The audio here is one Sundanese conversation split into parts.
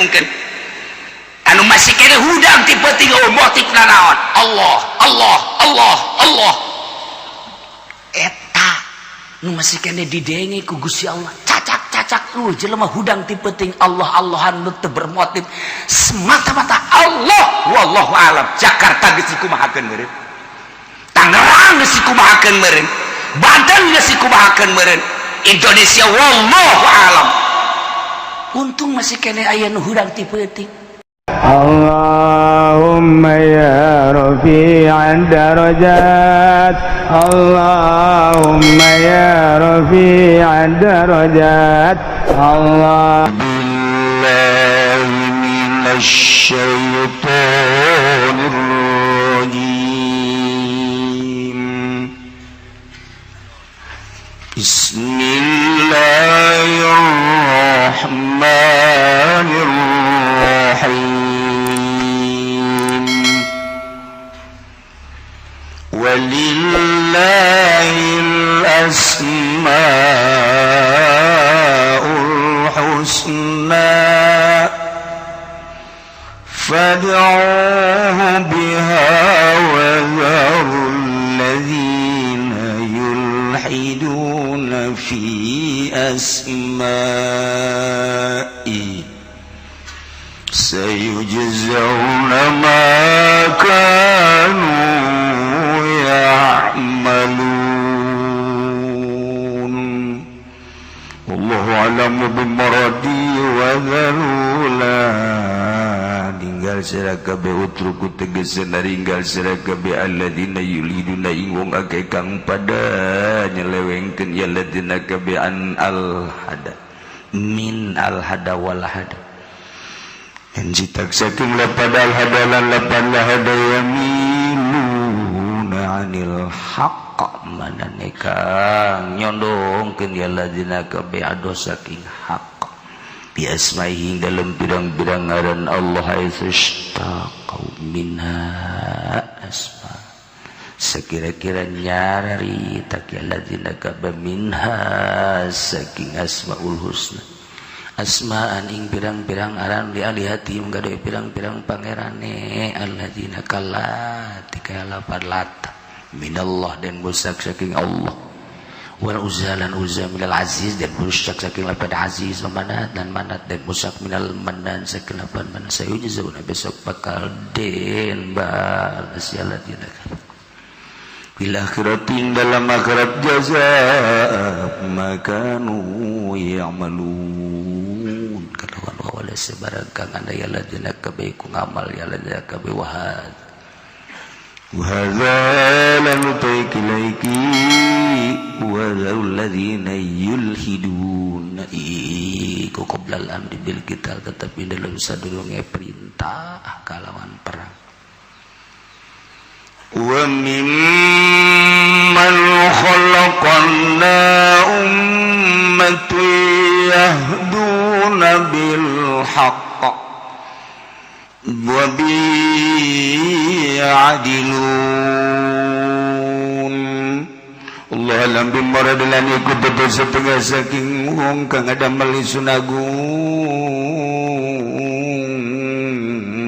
Diagungkeun anu masih kene hudang ti peuting, oh, motif nanaon? Allah, Allah, Allah, Allah. Eta nu masih kene didenge ku Gusti Allah, cacak-cacak jelema hudang ti peuting, Allah Allahan, nu teu bermotif semata-mata Allah. Wallahu alam, Jakarta geus dikumahakeun meureun, Tangerang geus dikumahakeun meureun, Banten geus dikumahakeun meureun, Indonesia wallahu alam. Untung masih kene aya nu hudang ti peuting. اللهم يا رفيع الدرجات، اللهم يا رفيع الدرجات، الله بالله من الشيطان الرجيم. بسم الله الرحمن الرحيم. ولله الأسماء الحسنى فادعوه بها وذروا الذين يلحدون في أسمائه، سيجزون ما كانوا يعملون. والله أعلم بمراده. وذروا la ninggal sira kabeh, utruku tegese naringgal sira kabeh, alladzina yulhiduna ing wong akeh kang pada nyelewengkeun ya alladzina kabeh an al hada, min al hada wal hada yang citak saking lapad al hada lan lapad la hada, yamiluna anil haqq manane kang nyondongkeun ya alladzina kabeh ado saking haq, bi asmaihi dalam pirang-pirang ngaran Allah, haitsu ishtaqau minha asma, sekira-kira nyari tak ya alladzina kabeh minha saking asmaul husna, asmaan ing pirang-pirang aran, li alihatihim gade pirang-pirang pangerane alladzina kala tika lapad lata, minallah dan musak saking Allah, wal uzza lan uzza, minal aziz dan musak saking lapad aziz, wa manat dan manat dan musak minal manan saking lapad manan. Sayujzauna besok bakal den balas ya alladzina bil akhiratin dalam akhirat jaza ma kanu ya'malun kalawan wala sebarang kang anda ya alladzina kabeh ku ngamal ya alladzina kabeh. Wahad وهذا لم ilaiki وذروا الذين يلحدون iku qoblal amri bil qital tetapi dalam sadurunge perintah kalawan perang. وممن خلقنا أمة يهدون بالحق وبه يعدلون. Allah alam bimarad lan iku betul setengah saking wong kang ada ingsun agung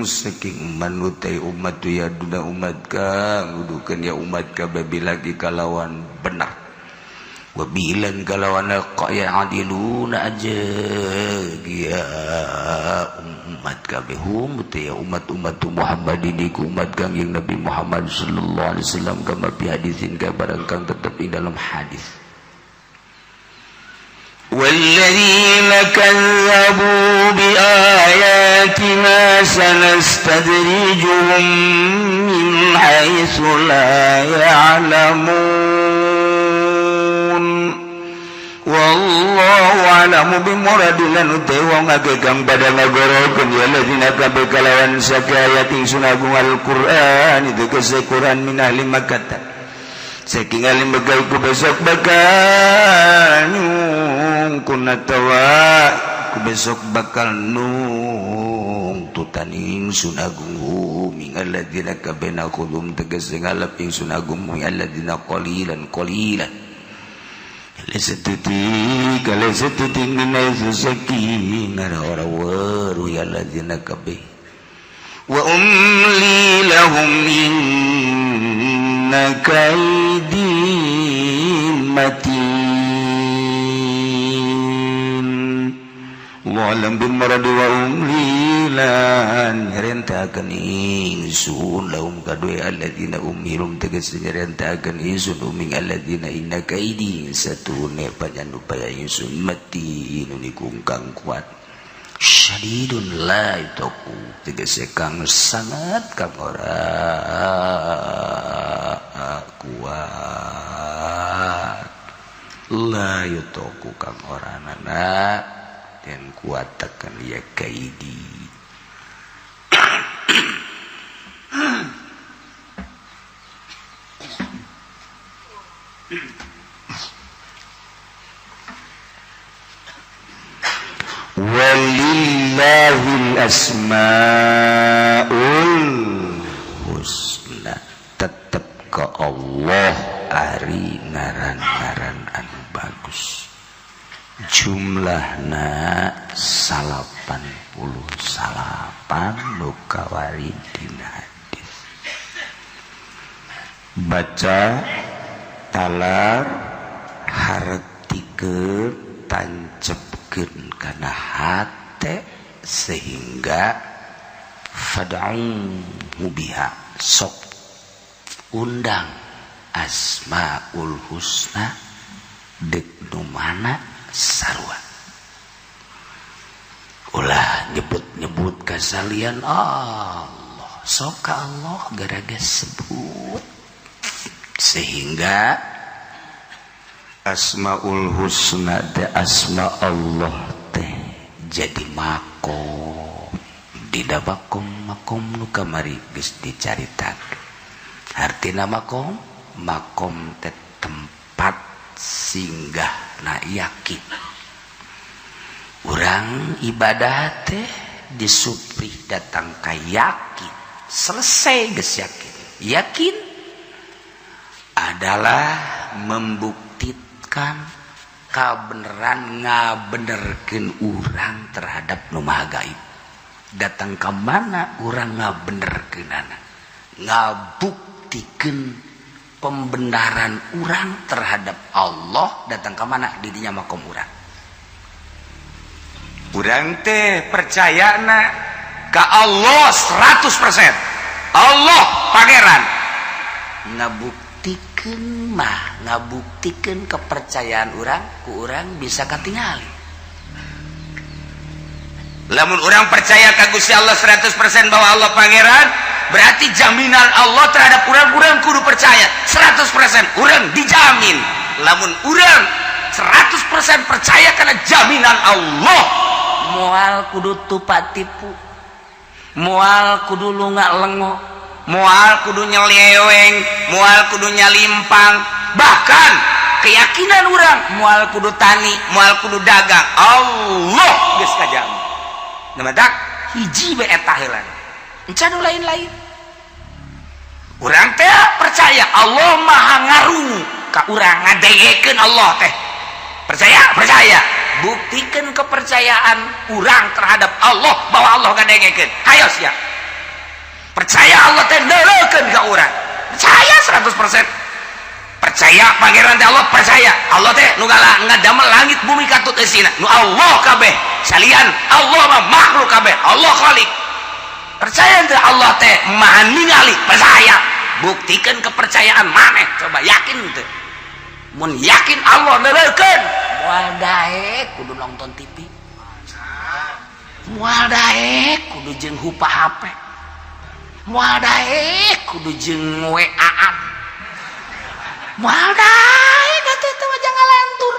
saking manutai umat ya duna umat kang nuduhkeun ya umat kabeh lagi kalawan benar, wabilan kalawan ya adiluna aja ya umat kabeh, hum ya umat-umat Muhammad ini ku umat kang yang Nabi Muhammad sallallahu alaihi wasallam, kama fi hadisin ka barang kang tetep ing dalam hadis. والذين كذبوا بآياتنا سنستدرجهم من حيث لا يعلمون. Wallahu a'lamu bimuradi lan utai wong akeh kang pada ngagorokeun ya alladzina kabeh kalawan sakayat ingsun agung Al-Qur'an itu kese Quran, min ahli Makkah saking ahli Makkah iku besok bakal nungkun atawa ku besok bakal nungtutan ingsun agung min alladzina kabeh nakhudum tegese ngalap ingsun agung min alladzina qalilan qalilan. Lesetuti kalesetuti min saking ora weru ya alladzina kabeh wa umli lahum inna kaidi matin. Walam bil marad wa umli lan nyerentakeun ingsun lahum kadue alladzina umhilum tegas nyerentakeun ingsun uming alladzina inna kaidi satune panyanupaya ingsun matin niku kang kuat syadidun la itaku tegese kang sangat kang ora kuat la yutaku kang ora nana dan kuat tekan ya kaidi. Walillahil asmaul husna, tetep ke Allah ari ngaran-ngaran anu bagus. Jumlahna 89 nu kawari dina hadis. Baca talar hartikeun tancepkeun kana hate sehingga fad'uhu biha, sok undang asmaul husna dek nu mana sarua. Ulah nyebut-nyebut kasalian Allah, sok ka Allah gara-gara sebut sehingga asmaul husna teh asma Allah teh jadi makom. Dina makom makom nu kamari geus dicaritakeun. Artina makom, makom teh tempat singgah na yakin. Urang ibadah teh disuprih datang ka yakin, selesai geus yakin. Yakin adalah membuktikan kabeneran ngabenerkeun urang terhadap nu maha gaib. Datang ka mana urang ngabenerkeunana, ngabuktikeun pembenaran urang terhadap Allah. Datang ka mana didinya makom urang. Urang teh percayana ka Allah 100%. Allah pangeran. Ngabuktikeun mah, ngabuktikeun kepercayaan urang ku urang bisa katingali. Lamun urang percaya ka Gusti Allah 100% bahwa Allah pangeran, berarti jaminan Allah terhadap urang, urang kudu percaya 100%, urang dijamin. Lamun urang 100% percaya karena jaminan Allah, moal kudu tupak tipu, moal kudu lunga lengo, moal kudu nyeleweng, moal kudu nyalimpang, bahkan keyakinan urang moal kudu tani, moal kudu dagang. Allah geus kajamin. Namadak hiji bae eta heula. Encan nu lain-lain. Urang teh percaya Allah maha ngarungu ka urang, ngadengekeun Allah teh. Percaya? Percaya. Buktikan kepercayaan urang terhadap Allah bahwa Allah ngadengekeun. Hayo sia. Percaya Allah teh neuleukeun ka urang. Percaya 100%. Percaya pangeran teh Allah, percaya. Allah teh nu ngadamel langit bumi katut eusina. Nu Allah kabeh. Salian Allah mah makhluk kabeh. Allah khalik. Percaya teh Allah teh maha ningali, percaya. Buktikan kepercayaan maneh, coba yakin teh. Mun yakin Allah neuleukeun, moal daek kudu nonton TV. Moal daek kudu jeung hupa HP. Moal daek kudu jeung WA-an. Moal daek atuh teh mah jangan lantur.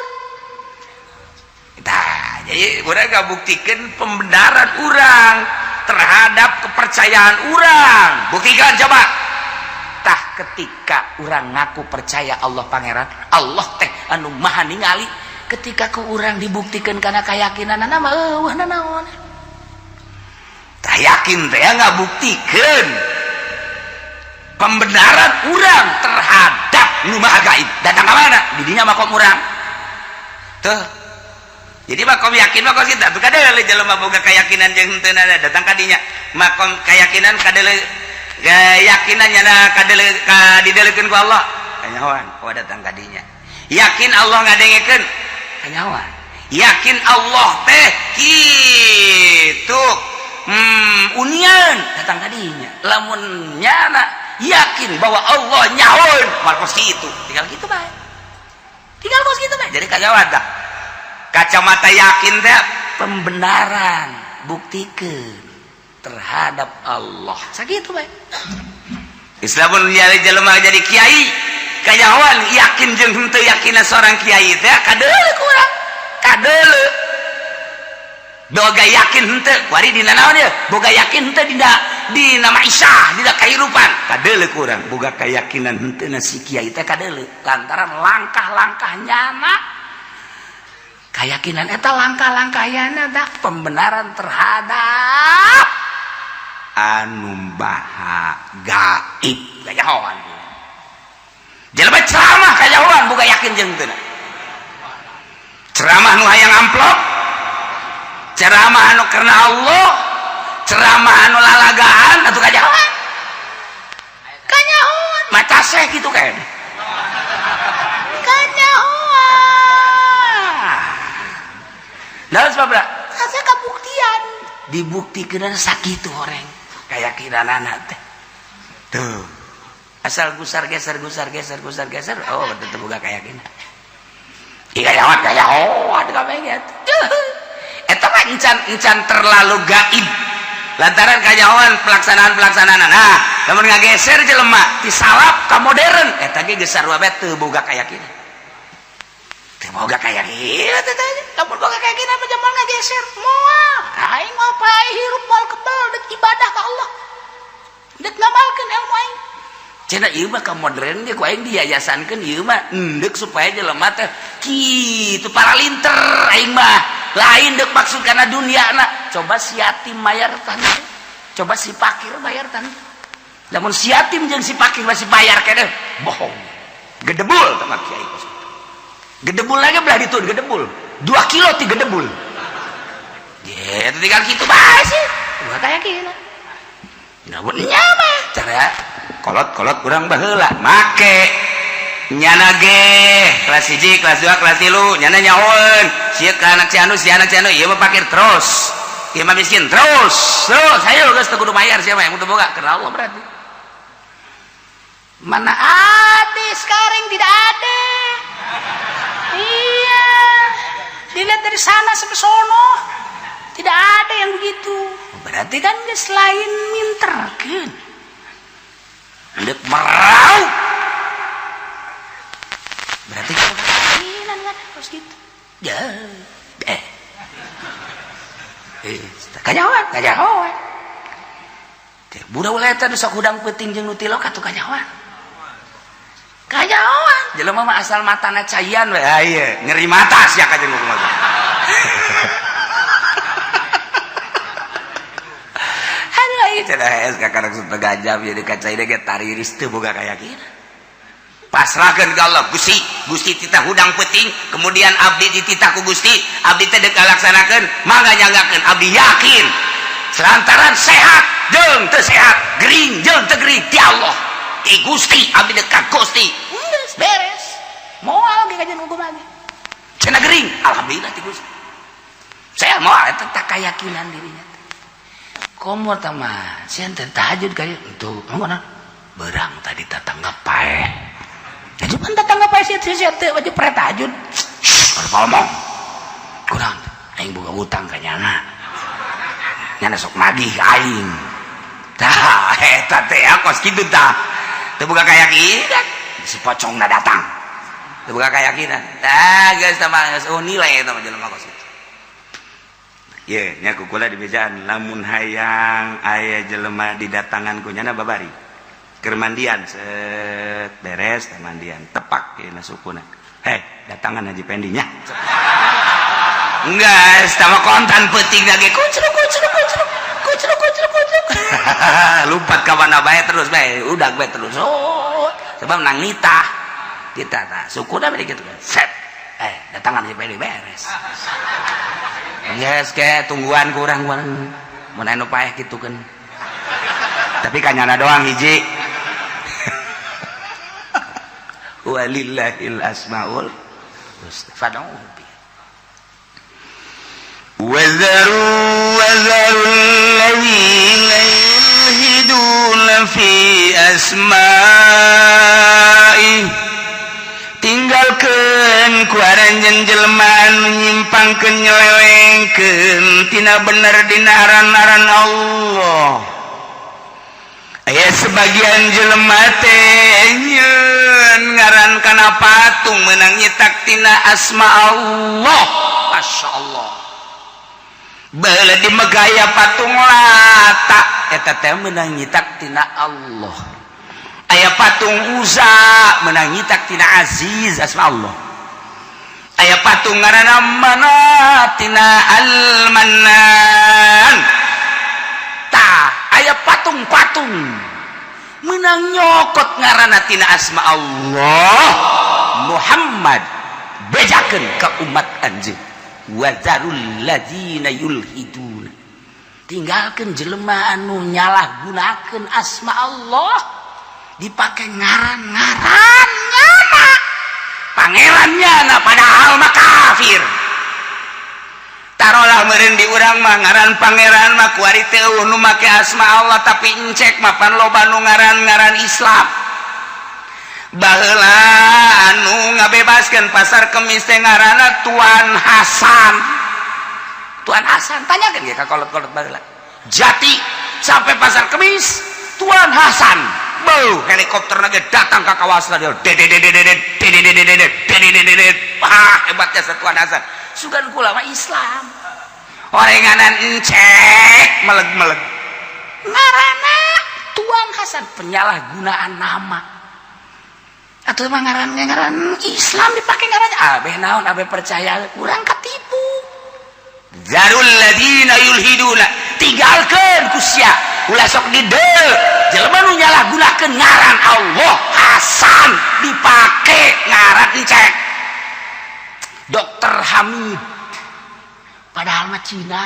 Tah, jadi urang ngabuktikeun pembenaran urang terhadap kepercayaan urang. Buktikan coba. Tah ketika urang ngaku percaya Allah pangeran, Allah teh anu maha ningali, ketika ku urang dibuktikan karena keyakinanana mah eueuh nanaon. Tah yakin teh ngabuktikeun pembenaran urang terhadap nu maha gaib. Datang ka mana? Didinya makom urang. Tuh, jadi makom yakin mah kos kitu. Tuh, kadeuleu jelema boga keyakinan jeung henteu datang kadinya. Makom keyakinan, kadeuleu keyakinan nyana kadeuleu ka dideuleukeun ku Allah, kanyahoan. Oh, datang kadinya yakin Allah ngadengekeun, kanyahoan. Yakin Allah teh kitu, unian, datang kadinya. Lamun nyana yakin bahwa Allah nyahoeun, mal kos kitu, tinggal gitu bae, tinggal kos kitu bae. Jadi kanyahoan dah kacamata yakin teh pembenaran, buktikan terhadap Allah, sakitu bae. Islam pun jadi jelema, jadi kiai, kanyahoan yakin jeung henteu yakinna seorang kiai teh. Kadeuleu kurang, kadeuleu boga yakin henteu kuari dina naon ieu, boga yakin henteu dina dina maisyah, dina kahirupan. Kadeuleu kurang boga keyakinan henteu na si kiai teh, kadeuleu lantaran langkah-langkah nyana keyakinan eta, langkah-langkah yana dah pembenaran terhadap anu maha gaib. Kanyahoan jelema ceramah, kanyahoan boga yakin jeung teu. Ceramah nu hayang amplop, ceramah anu karena Allah, ceramah anu lalagaan atuh kanyahoan. Kanyahoan maca seh gitu kan, kanyahoan. Dalam sebab asa kabuktian, dibuktikan sakitu orang keyakinan anak teh. Tuh, asal gusar geser, gusar geser, gusar geser, oh, tetep boga keyakinan. Iya, kanyahoan, kanyahoan kabeh gitu. Eta mah encan encan terlalu gaib lantaran kanyahoan pelaksanaan pelaksanaan. Nah, lamun ngageser jelema ti salaf ka modern, eta ge geus sarua bae, teu boga keyakinan, teu boga keyakinan teh. Lamun boga keyakinan mah moal ngageser, moal. Aing mah pae hirup moal kebel, dek ibadah ka Allah, dek ngamalkeun ilmu aing. Cenah ieu mah ka modern ge ku aing diyayasankeun, ieu mah endek supaya jelema teh kitu paralinter. Aing mah lain dek maksud karena dunia. Na coba si yatim bayar tanah, coba si fakir bayar tanah. Namun si yatim jeung si fakir masih bayar kene, bohong, gedebul sama kiai. Gedebul lagi belah ditu, gedebul 2 kilo ti gedebul. Ya, tinggal gitu bae sih. Gua kayak gini. Namun mah cara kolot-kolot kurang baheula make nyana ge kelas 1, kelas 2, kelas 3, nyana nyahoeun sia ka anak si anu, si anak si anu, ieu mah fakir terus, ieu mah miskin terus terus. Ayo geus, teu kudu bayar sia mah, yang udah boga karena Allah. Berarti mana ada sekarang? Tidak ada. Iya, dilihat dari sana sampai sono tidak ada yang begitu. Berarti kan geus lain minterkeun, ndek meraup. Berarti keyakinan kan harus gitu ya. Eh, kanyahoan, kanyahoan. Budak ulah eta nu sok hudang peuting jeung nu tilok atuh kanyahoan, kanyahoan. Jelema mah asal matana caian we. Ah, ieu nyeri mata sia ka jeung kumaha. Aduh, ieu cenah es kakarek setengah jam jadi kaca ge tariris, teu boga keyakinan. Pasrahkeun ka Allah. Gusti, Gusti titah hudang peuting, kemudian abdi dititah ku Gusti, abdi teh dek ngalaksanakeun, mangga nyanggakeun. Abdi yakin selantaran sehat jeung teu sehat, gering jeung teu gering, ti Allah, ti Gusti, abdi dek ka Gusti. Geus beres, moal ge kajian hukum lagi. Cenah gering, alhamdulillah ti Gusti saya moal. Eta tak keyakinan dirinya. Komo tama sieun teh tahajud kali untuk mana berang tadi tetangga paeh. Jadi pan tetangga paeh sieun sieun teh wajib pre tahajud. Kada ngomong kurang, aing boga utang ka nyana, nyana sok nagih aing. Tah, eta teh kos kitu tah, teu boga keyakinan. Si pocongna datang, teu boga keyakinan. Tah, geus tah mah geus, oh, nilai eta mah jelema kos kitu. Ye, nya ku kula dibejaan, lamun hayang aya jelema didatangan ku nyana babari keur mandian, set, beres teh mandian, tepak ye na sukuna, "Hei, datangan Haji Pendi nya." Enggak, sama kontan peuting lagi kucruk kucruk kucruk kucruk kucruk kucruk, lompat ka mana bae, terus bae udah bae terus. Oh, sebab nang nitah kita tah sukuna bade kitu, set. Datangan si pede beres. Yes, ke tungguan kurang mun anu paeh kitu kan. Tapi kanyana doang hiji. Walillahil asmaul husna fad'uhu biha. Wazaru wazarul ladzina yulhiduna fi asma'i, tinggalkeun ku aranjeun jelema anu nyimpangkeun nyelewengkeun tina bener dina aran-aran Allah. Aya sebagian jelema teh nyeun ngaran kana patung meunang nyitak tina asma Allah. Masya Allah. Baheula di Megaya patung Lata eta teh meunang nyitak tina Allah. Aya patung Uza meunang nyitak tina Aziz asma Allah. Aya patung ngaranna Manat tina Al-Mannan. Tah aya patung-patung meunang nyokot ngaranna tina asma Allah. Muhammad bejakeun ka umat anjeun, wazarul ladzina yulhidun, tinggalkeun jelema anu nyalahgunakeun asma Allah dipake ngaran-ngaran nyana pangeran nyana padahal mah kafir. Tarolah meureun di urang mah ngaran pangeran mah kuari teh eueuh nu make asma Allah, tapi encek mah pan loba nu ngaran-ngaran Islam. Baheula anu ngabebaskeun pasar Kemis teh ngaranna Tuan Hasan. Tuan Hasan tanyakeun ge ka kolot-kolot baheula. Jati sampai pasar Kemis Tuan Hasan. Beuh, helikopter ge datang ka kawasan dia. Dededededet dededededet dededededet. Wah, hebatnya Tuan Hasan. Sugan kula mah Islam. Orenganan encek meleg-meleg. Ngaranna Tuan Hasan penyalahgunaan nama. Atau emang ngaran Islam dipakai ngarannya abeh naon abeh percaya urang ketipu. Zarul ladina yulhiduna, tinggalkeun ku sia ulah sok dideul jelema nu nyalahgunakeun ngaran Allah Hasan dipake ngaran encek Dokter Hamid padahal mah Cina.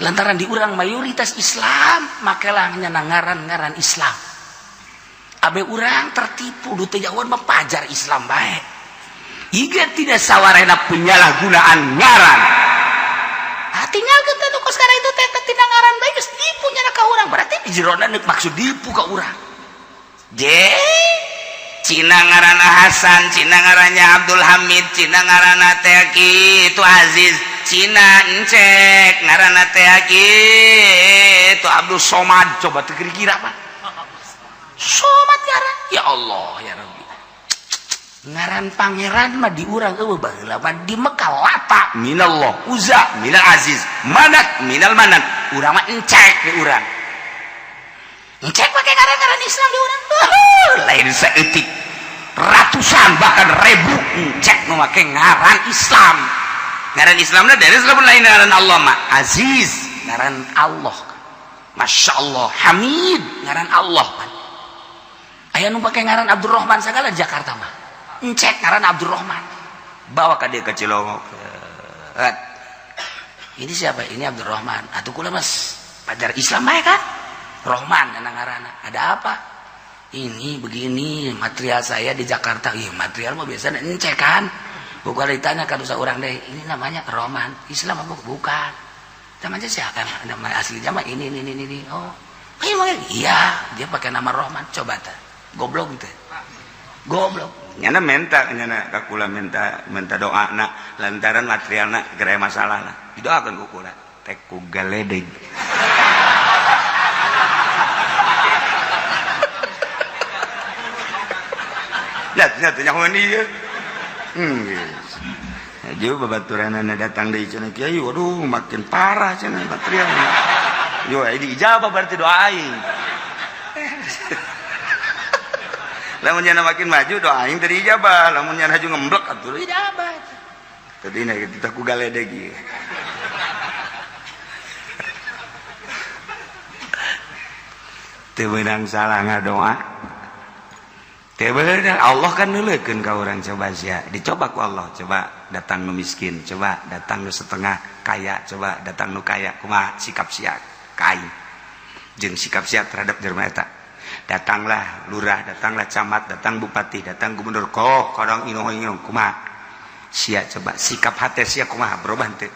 Lantaran di urang mayoritas Islam makelah nyana ngaran-ngaran Islam. Abe urang tertipu du teu jauhan mah pajar Islam bae. Iga tidak sawarena penyalahgunaan ngaran. Ah tinggalkeun teh nu kos kana itu teh tina ngaran bae geus nipu nyana ka urang. Berarti di jerona neuk maksud dipu ka urang. Je Cina ngaranna Hasan, Cina ngarannya Abdul Hamid, Cina ngaranna teh kitu Aziz, Cina encek ngaranna teh kitu Abdul Somad. Coba teu kira-kira mah. Somat ngaran ya Allah ya Rabbi. Ngaran pangeran mah di urang eueuh baheula mah di Mekah Lata minallah, Uza minal Aziz, Manat minal Manan. Urang mah encek di urang. Encek pake ngaran-ngaran Islam di urang. Lain saeutik ratusan bahkan ribu encek nu make ngaran Islam. Ngaran Islamna deres lamun lain ngaran Allah mah Aziz ngaran Allah. Masya Allah Hamid ngaran Allah kan. Aya nu pake ngaran Abdurrahman sagala Jakarta mah. Encek ngaran Abdurrahman. Bawa ka dieu ka Cilongok. Ini siapa? Ini Abdurrahman. Atuh kula mas pajar Islam bae kan? Rohman nana ngaranna. Ada apa? Ini begini material saya di Jakarta. Ih, material mah biasanya encek kan. Bukan ditanya kan usah orang deh. Ini namanya Rohman. Islam apa bukan? Namanya siapa? Nama aslinya mah ini. Oh. Iya, dia pakai nama Rohman. Coba teh. Goblok teh. Goblok. Nyana minta, nyana ka kula minta doa na lantaran materialna geura masalah lah. Didoakeun ku kula. Teh ku galedeg. Nya teh nyahoan ieu. Geus. Jeung babaturanana datang deui cenah kiai, waduh makin parah cenah materialna. Yo diijabah berarti doa aing. Lamun nyana makin maju doa aing teu diijabah, lamun nyana haju ngemblek atuh ijabah. Tadi na kita ku galedeg ieu. Teu meunang salah ngadoa. Teu bener, Allah kan neuleukeun ka urang. Coba sia dicoba ku Allah, coba datang nu miskin, coba datang nu setengah kaya, coba datang nu kaya, kumaha sikap sia ka aing jeung sikap sia terhadap jelema eta. Datanglah lurah, datanglah camat, datang bupati, datang gubernur, kok kadang ino ino, kumaha sia? Coba sikap hati sia kumaha, berubah teu?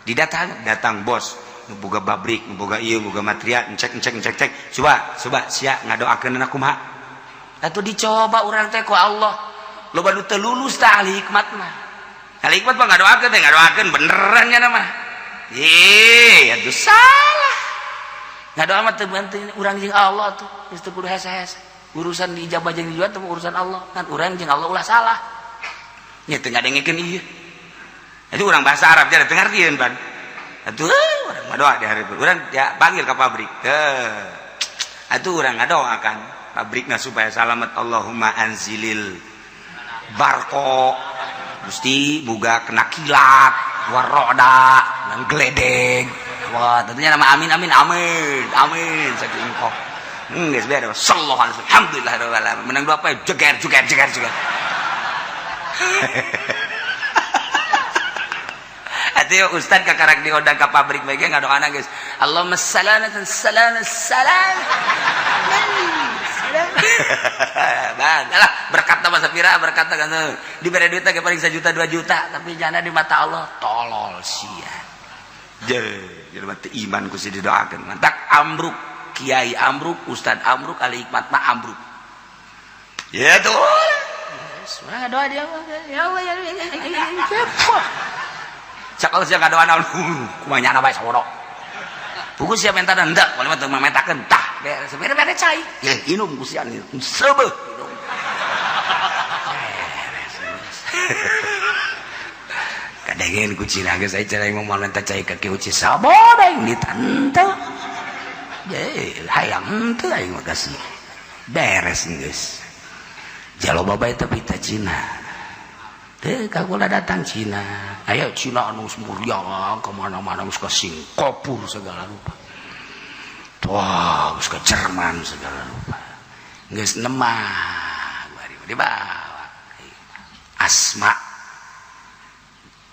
Didatang, datang bos nu boga pabrik, nu boga ieu, boga material, cek cek cek cek, coba coba sia ngadoakeun kumaha atuh? Dicoba urang teh ku Allah. Loba nu teu lulus tah ahli hikmat mah. Ahli hikmat mah ngadoakeun teh ngadoakeun beneran nya mah. Ih, atuh salah. Ngadoa mah teu penting, urang jeung Allah tuh geus teu kudu hese-hese. Urusan diijabah jeung dijual teh urusan Allah. Kan urang jeung Allah ulah salah. Nya teu ngadengekeun ieu. Jadi urang bahasa Arab jadi teu ngartieun pan. Atuh urang ngadoa di hari urang ya panggil ke pabrik. Teu. Atuh urang ngadoa kan pabrikna supaya salamet, Allahumma anzilil barko, Gusti buga kena kilat waroda dan geledek. Wah, tentunya nama amin amin amin amin saking kok geus beres, sallallahu alaihi wasallam, alhamdulillah rabbil alamin, menang dua apa, jeger jeger jeger jeger. Atuh ustad kakarak diundang ka pabrik bae ngadoana geus Allahumma salamatan salam salam. Bang, alah berkat nama sapira berkat kan diberi duit ge paling 1 juta 2 juta, tapi jana di mata Allah tolol sia. Je, jelema teu iman ku si didoakeun. Mantak ambruk kiai, ambruk ustad, ambruk ahli hikmat mah ambruk. Ya tuh. Yes, doa dia ya Allah ya ya. Cak kalau sia ngadoa naon, kumaha nyana bae sawono. Buku siapa minta dan hendak, kalau mah metakeun tah, beres bere cai. Ya inum ku sia seubeuh inum. Beres. Kadengen ku Cina geus aya cara ngomong minta cai ka kieu sabodo aing ditante. Je, hayang teu aing mah kasih. Beres geus. Jalo bae tapi ta Cina. Teu kagula datang Cina. Ayo Cina anu muriang kemana-mana, geus ka Singapura segala rupa. Wah, geus ka Jerman segala rupa. Geus nemah bari dibawa. Asma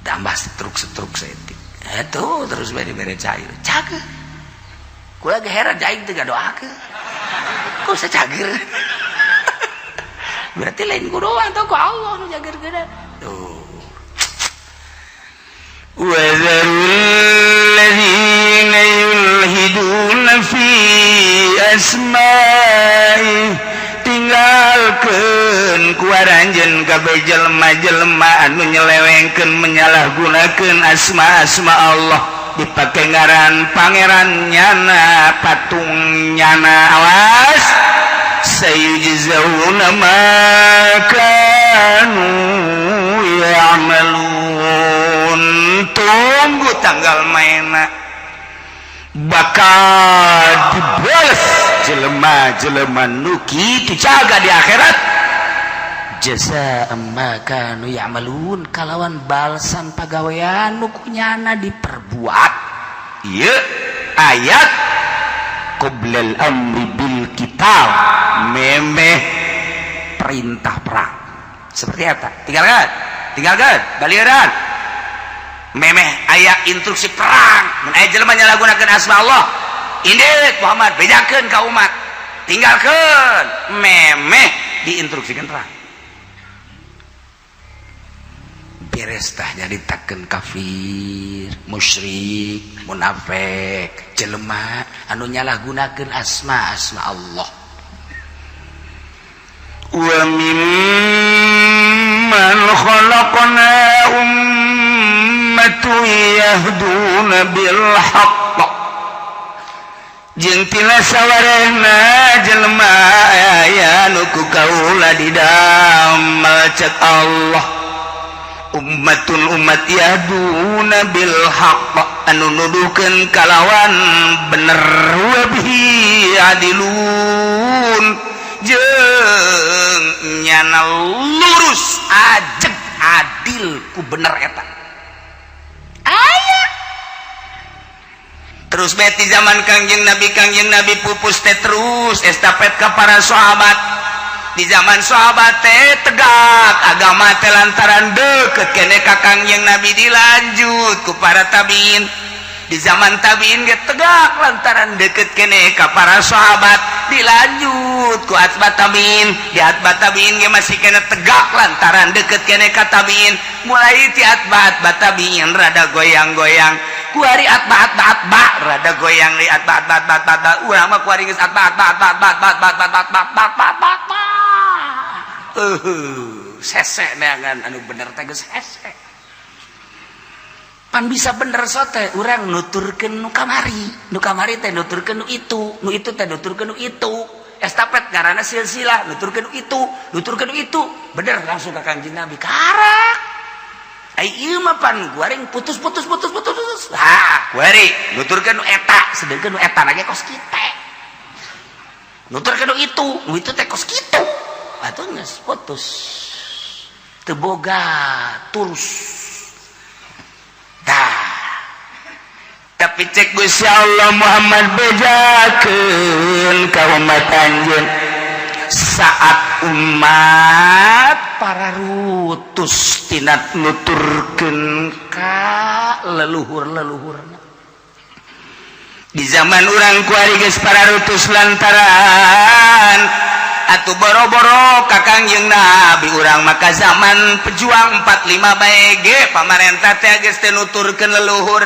tambah setruk-setruk setik. Itu terus bere-bere cair. Cager. Kula ge heran aing teu ngadoakeun. Kok bisa cager? Berarti lain ku doang tuh ku Allah nu jager-geuna. Tuh. وذروا الذين يلحدون في أسمائه tinggalkeun ku aranjeun kabeh jelema-jelema anu nyelewengkeun, menyalahgunakeun asma-asma Allah, dipake ngaran pangeran nyana, patung nyana. Awas, sayujzauna ma kanu ya'malun. Tunggu tanggal maena, bakal dibales jelema-jelema nu kitu jaga di akhirat, jasa ma kanu ya'malun, kalawan balsan pagawean nu kunyana diperbuat. Ieu ayat qoblal amri bil qital, memeh perintah perang seperti apa, tinggalkan, tinggalkan baliran memeh aya instruksi perang, mun aya jelema nyalahgunakeun asma Allah, indit Muhammad bejakeun ka umat, tinggalkeun, memeh diinstruksikan perang. Beres tah nyaritakeun kafir, musyrik, munafik, jelema anu nyalahgunakeun asma asma Allah. Wa mimman khalaqna ummatun yahduna bil haqq, jeung tina sawarehna jelema aya nu ku kaula didamel, cek Allah, ummatun umat, yahduna bil haqq, anu nuduhkeun kalawan bener, wa bihi adilun, jeung nyana lurus ajeg adil ku bener eta. Aya. Terus beti zaman Kangjeng Nabi, Kangjeng Nabi pupus teh terus estafet ke para sahabat. Di zaman sahabat teh tegak agama teh lantaran deket keneh ka Kangjeng Nabi, dilanjut ku para tabiin. Di zaman tabiin ge tegak lantaran deket keneh ka para sahabat, dilanjut ku atba tabiin. Di atba tabiin ge masih keneh tegak lantaran deket keneh ka tabiin. Mulai ti atba atba tabiin rada goyang-goyang, kuari atba atba atba rada goyang, di atba atba atba atba atba urang mah kuari geus atba atba atba atba atba atba atba atba atba atba atba atba sese neangan anu bener teh geus hese. Pan bisa bener sote urang nuturkeun nu kamari, nu kamari teh nuturkeun nu itu, nu itu teh nuturkeun nu itu, estafet ngaranna, silsilah, nuturkeun nu itu, nuturkeun nu itu, bener langsung ka Kangjeng Nabi. Karak ai ieu mah pan guaring putus putus putus putus putus. Ha, kuari nuturkeun nu eta, sedengkeun nu eta lagi kos kitu nuturkeun nu itu, nu itu teh kos kitu, atuh geus putus, teu boga terus. Tah, tapi cek Gusti Allah, Muhammad, bejakeun ka umat anjeun saat umat para rutus tina nuturkeun ka leluhur-leluhurna. Di zaman urang kuari geus para rutus lantaran atuh boro-boro ka Kangjeng Nabi, urang maka zaman pejuang 45 bae ge pamarentah teh geus teu nuturkeun leluhur,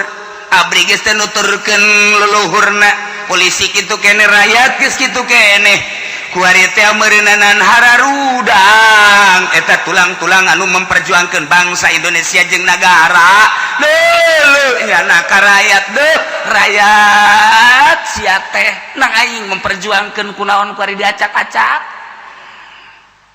ABRI geus teu nuturkeun leluhurna, polisi kitu keneh, rakyat geus kitu keneh. Kuari teh meureunanan hararudang eta tulang-tulang anu memperjuangkeun bangsa Indonesia jeung nagara. Leuleuk nyana ka rakyat, deuh rakyat, sia teh nang aing memperjuangkeun kunaon kuari diacak-acak.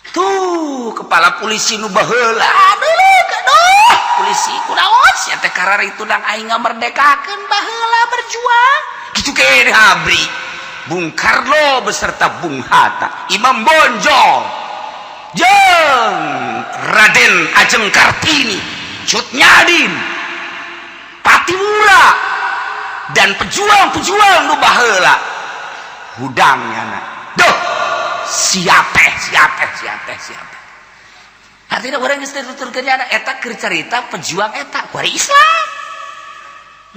Tuh kepala polisi nu baheula, aduh aduh, polisi kunaon sia teh kararitu nang aing ngamerdekakeun baheula berjuang gitu keneh. ABRI, Bung Karno beserta Bung Hatta, Imam Bonjol jeung Raden Ajeng Kartini, Cut Nyak Dien, Pattimura, dan pejuang-pejuang nu baheula hudang nyana. Duh, siapa siapa siapa siapa? Artinya orang geus tuturkeun nyana eta keur carita pejuang eta kuari Islam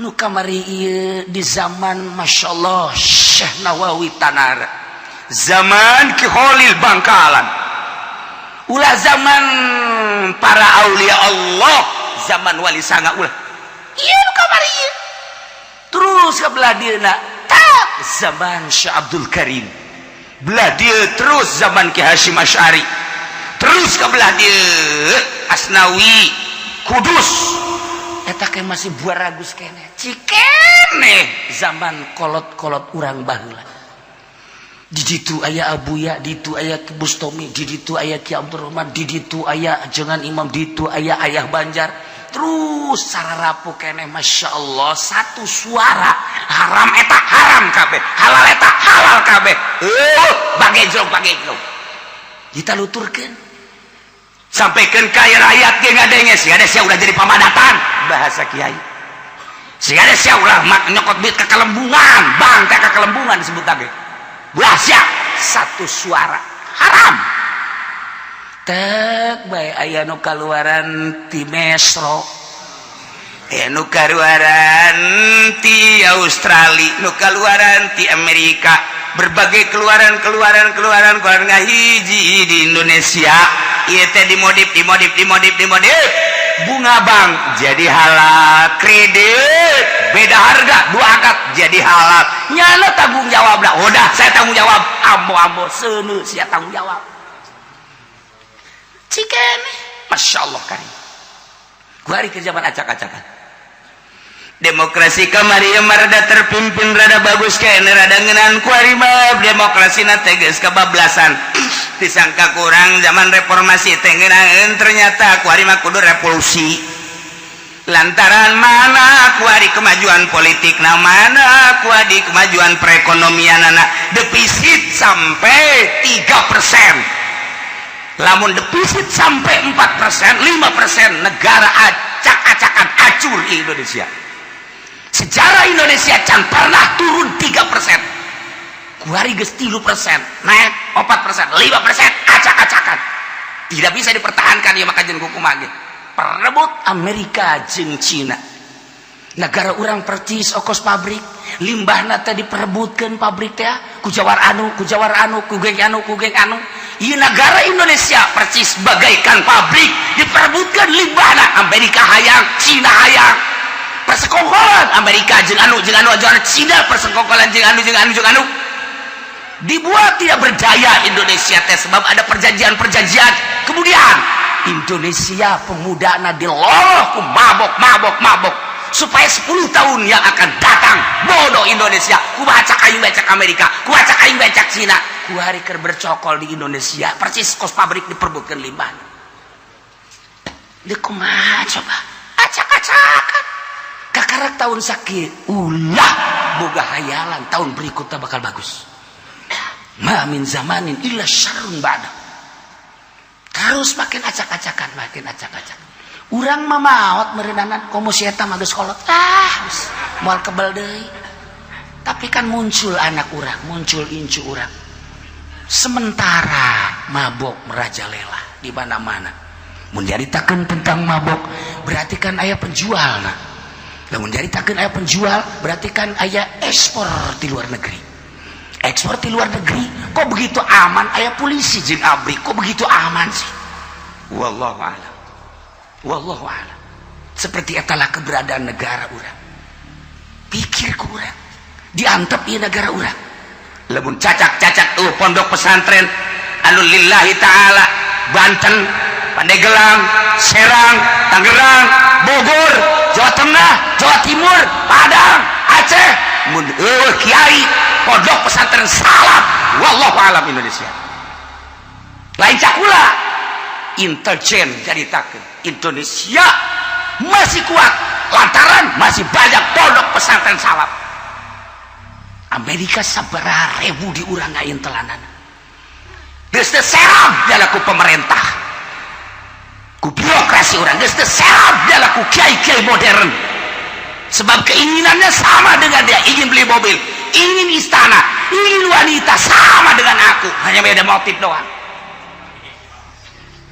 nu kamari ieu di zaman, Masya Allah, Syekh Nawawi Tanara, zaman Ki Kholil Bangkalan, ulah zaman para aulia Allah, zaman Wali Sanga ulah. Ieu nu kamari ieu terus ke belah dieuna tak zaman Syekh Abdul Karim, belah dia terus zaman Ki Hasyim Asy'ari, terus ke belah dia Asnawi Kudus. Eta ke masih buah ragus keneh cikene zaman kolot-kolot urang baheula. Di ditu aya Abuya, di ditu aya Ki Bustomi, di ditu aya Ki Abdurrahman, di ditu aya jangan Imam, di ditu aya Ayah Banjar, terus sararapu keneh. Masya Allah, satu suara, haram eta haram kabeh, halal eta halal kabeh. Bagejlong bagejlong kita luturkeun. Sampaikan kaya rakyat ge ngadenge, sia sia udah jadi pamadatan, bahasa kiai, sia sia ulah mak nyokot duit ke kelembungan, bang teh ke kelembungan disebut lagi. Belah sia, satu suara haram. Tek bae aya nu kaluaran ti Mesro, aya nu kaluaran ti Australia, nu kaluaran ti Amerika, berbagai keluaran keluaran keluaran keluaran ngahiji di Indonesia. Ieu teh dimodif dimodif dimodif dimodif, bunga bank jadi halal, kredit beda harga dua akad jadi halal. Nyana tanggung jawab lah, udah saya tanggung jawab, ambo ambo seuneu sia tanggung jawab cikene. Masya Allah karim, kuari ke zaman acak-acakan. Demokrasi kamari rada terpimpin, rada bagus kayaknya, rada ngeunaan. Kuari mah demokrasi na teh geus kebablasan, disangka kurang zaman reformasi teh ngeunaheun, ternyata kuari mah kudu revolusi. Lantaran mana kuari kemajuan politik na, mana kuari kemajuan perekonomian anak defisit sampai 3%, lamun defisit sampai 4%, 5%, negara acak-acakan, acur Indonesia. Sejarah Indonesia can pernah turun 3%. Kuari geus 3% naik, 4%, 5%, acak. Tidak bisa dipertahankan ya, maka jeung kumaha ge perebut Amerika jeung Cina. Negara urang percis okos pabrik limbahna teh, diperebutkan pabrik teh ku jawar anu, ku jawar anu, ku geng anu, ku geng anu. Ieu negara Indonesia percis bagaikan pabrik, diperebutkan limbahna. Amerika hayang, Cina hayang, persekongkolan Amerika jeung anu jeung anu jeung anu, Cina persekongkolan jeung anu jeung anu jeung anu. Dibuat tidak berdaya Indonesia teh sebab ada perjanjian-perjanjian. Kemudian Indonesia pemuda na diloloh ku mabok, mabok, mabok, supaya 10 tahun yang akan datang bodoh Indonesia. Ku bacak aing becak Amerika, ku bacak aing becak Cina. Ku hari keur bercokol di Indonesia percis kos pabrik diperbutkan limbah. Di kumaha coba acak-acakan kakarak tahun sakit, ulah boga hayalan tahun berikutnya bakal bagus. Ma min zamanin illa syarrun ba'da. Terus makin acak-acakan, makin acak-acakan. Urang mah maot meureunanan, komo si eta mah geus kolot, ah geus moal kebel deui. Tapi kan muncul anak urang, muncul incu urang. Sementara mabok merajalela di mana-mana. Mun nyaritakeun tentang mabok berarti kan aya penjual. Nah, lamun nyaritakeun aya penjual berarti kan aya ekspor di luar negeri. Ekspor di luar negeri kok begitu aman, aya polisi jeung ABRI, kok begitu aman sih? Wallahu a'lam, wallahu a'lam. Seperti etalah keberadaan negara urang. Pikir ku urang diantep ieu negara urang. Lamun cacak-cacak tuh pondok pesantren anu lillahi ta'ala, Banten, Pandeglang, Serang, Tangerang, Bogor, Jawa Tengah, Jawa Timur, Padang, Aceh, mun eueuh kiai pondok pesantren salaf, wallahu alam Indonesia lain cakula. Intelijen caritakeun Indonesia masih kuat lantaran masih banyak pondok pesantren salaf. Amerika sabaraha ribu di urang ngain telanan. Geus teu serab ku pemerintah, ku birokrasi urang, geus teu serab ku kiai-kiai modern, sebab keinginannya sama dengan dia, ingin beli mobil, ingin istana, ingin wanita, sama dengan aku, hanya beda motif doang.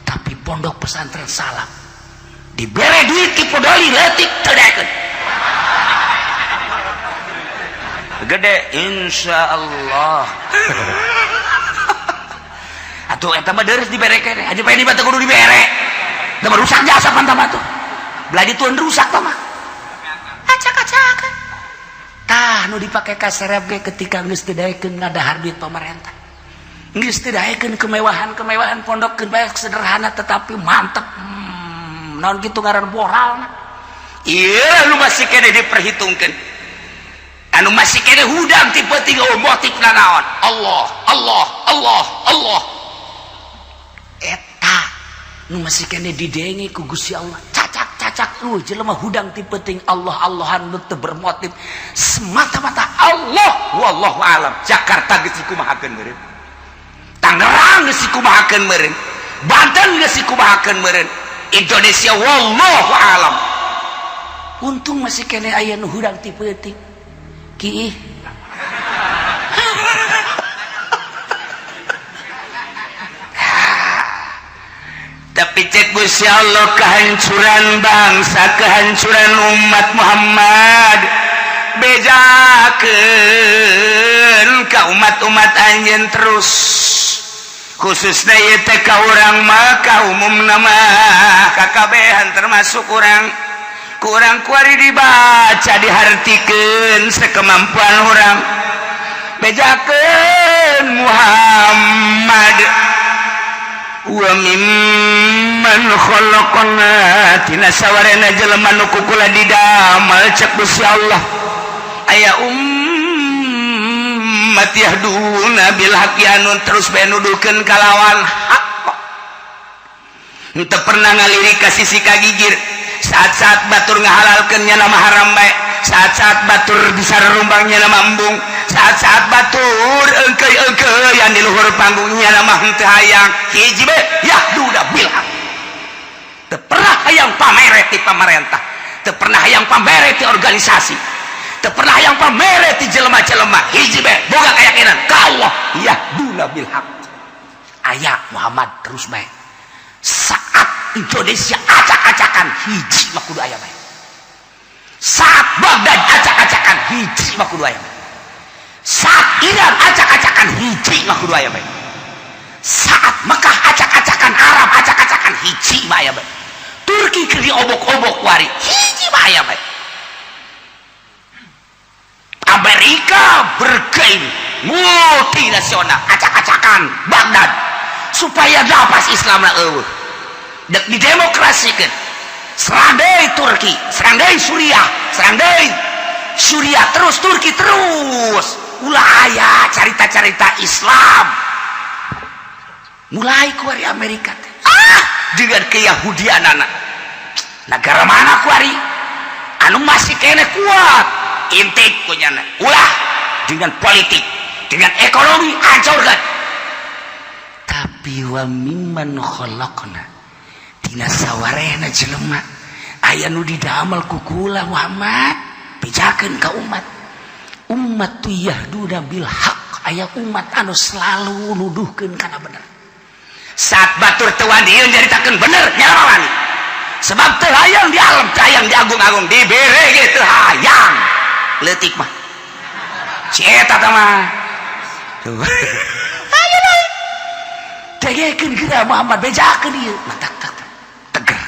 Tapi pondok pesantren salaf dibere duit ki podoli leutik teu daekeun. Gede insya Allah atuh eta mah deres dibere keneh. Haji Pendi mah teu kudu dibere da, rusak jasa pan tah tuh belah dituan, rusak tah mah acak-acakan. Tah, nu dipake kaserep ge ketika geus teu daekeun ngadahar duit pemerintah, geus teu daekeun kemewahan-kemewahan, pondok keun bae sederhana tetapi mantep. Naon kitu ngaran moralna? Iya, lu masih kene diperhitungkan, anu masih kene hudang tipe tiga motif naon? Allah, Allah, Allah, Allah. Eta nu masih kene didenge ku Gusti Allah. Cacak-cacak lu jelema hudang ti peuting, Allah Allahan, nu teu bermotif semata-mata Allah. Wallahu alam Jakarta geus dikumahakeun meureun, Tangerang geus dikumahakeun meureun, Banten geus dikumahakeun meureun, Indonesia wallahu alam. Untung masih kene aya nu hudang ti peuting ki. Tapi cek Gusti Allah, kehancuran bangsa, kehancuran umat Muhammad, bejakeun ka umat-umat anjeun terus, khususnya ieu teh ka urang mah, ka umumna mah kakabehan, termasuk urang. Kurang kuari dibaca, dihartikeun sekemampuan urang. Bejakeun Muhammad, wa mimman khalaqna, tina sawarena jelema nu kukula didamel, cek Gusti Allah, aya ummat yahduna bil haqqi, anu terus bae nuduhkeun kalawan hak, henteu pernah ngalirik ka sisi kagigir. Saat-saat batur ngahalalkeun nya nama haram bae, saat-saat batur bisa rumbangnya nama embung, saat-saat batur engkei-engkeian di luhur panggungnya nama henteu hayang. Hiji bae, yahduda bil haq. Teu pernah hayang pamere ti pamarentah, teu pernah hayang pamere ti organisasi, teu pernah hayang pamere ti jelema-jelema. Hiji bae, boga keyakinan ka Allah, yahduna bil haq. Aya Muhammad terus bae. Saat Indonesia acak-acakan, hiji mah kudu aya bae. Saat Baghdad acak-acakan, hiji mah kudu aya bae. Saat Iran acak-acakan, hiji mah kudu aya bae. Saat Mekah acak-acakan, Arab acak-acakan, hiji mah aya bae. Turki keur diobok-obok wari, hiji mah aya bae. Amerika bergain multinasional acak-acakan Baghdad supaya napas Islam lah eueuh, dek didemokrasikeun. Serang deui Turki, serang deui Suriah, serang deui Suriah terus, Turki terus, ulah aya carita-carita Islam. Mulai kuari Amerika teh ah dengan keyahudian anak negara mana kuari anu masih kene kuat, intik punya ulah dengan politik, dengan ekonomi hancurkan. Tapi wa mimman khalaqna, tina sawarehna jelema aya nu didamel ku kula Muhammad, bejakeun ka umat, umat tu yahduna bil haq, aya umat anu selalu nuduhkeun kana bener. Saat batur teu wani nyaritakeun bener, nyala wani, sebab teu hayang di alam, teu hayang diagung-agung, dibere ge teu hayang. Leutik mah si eta tah mah tuh. Ayo deui, dengekeun geura Muhammad, bejakeun ieu matak tak teger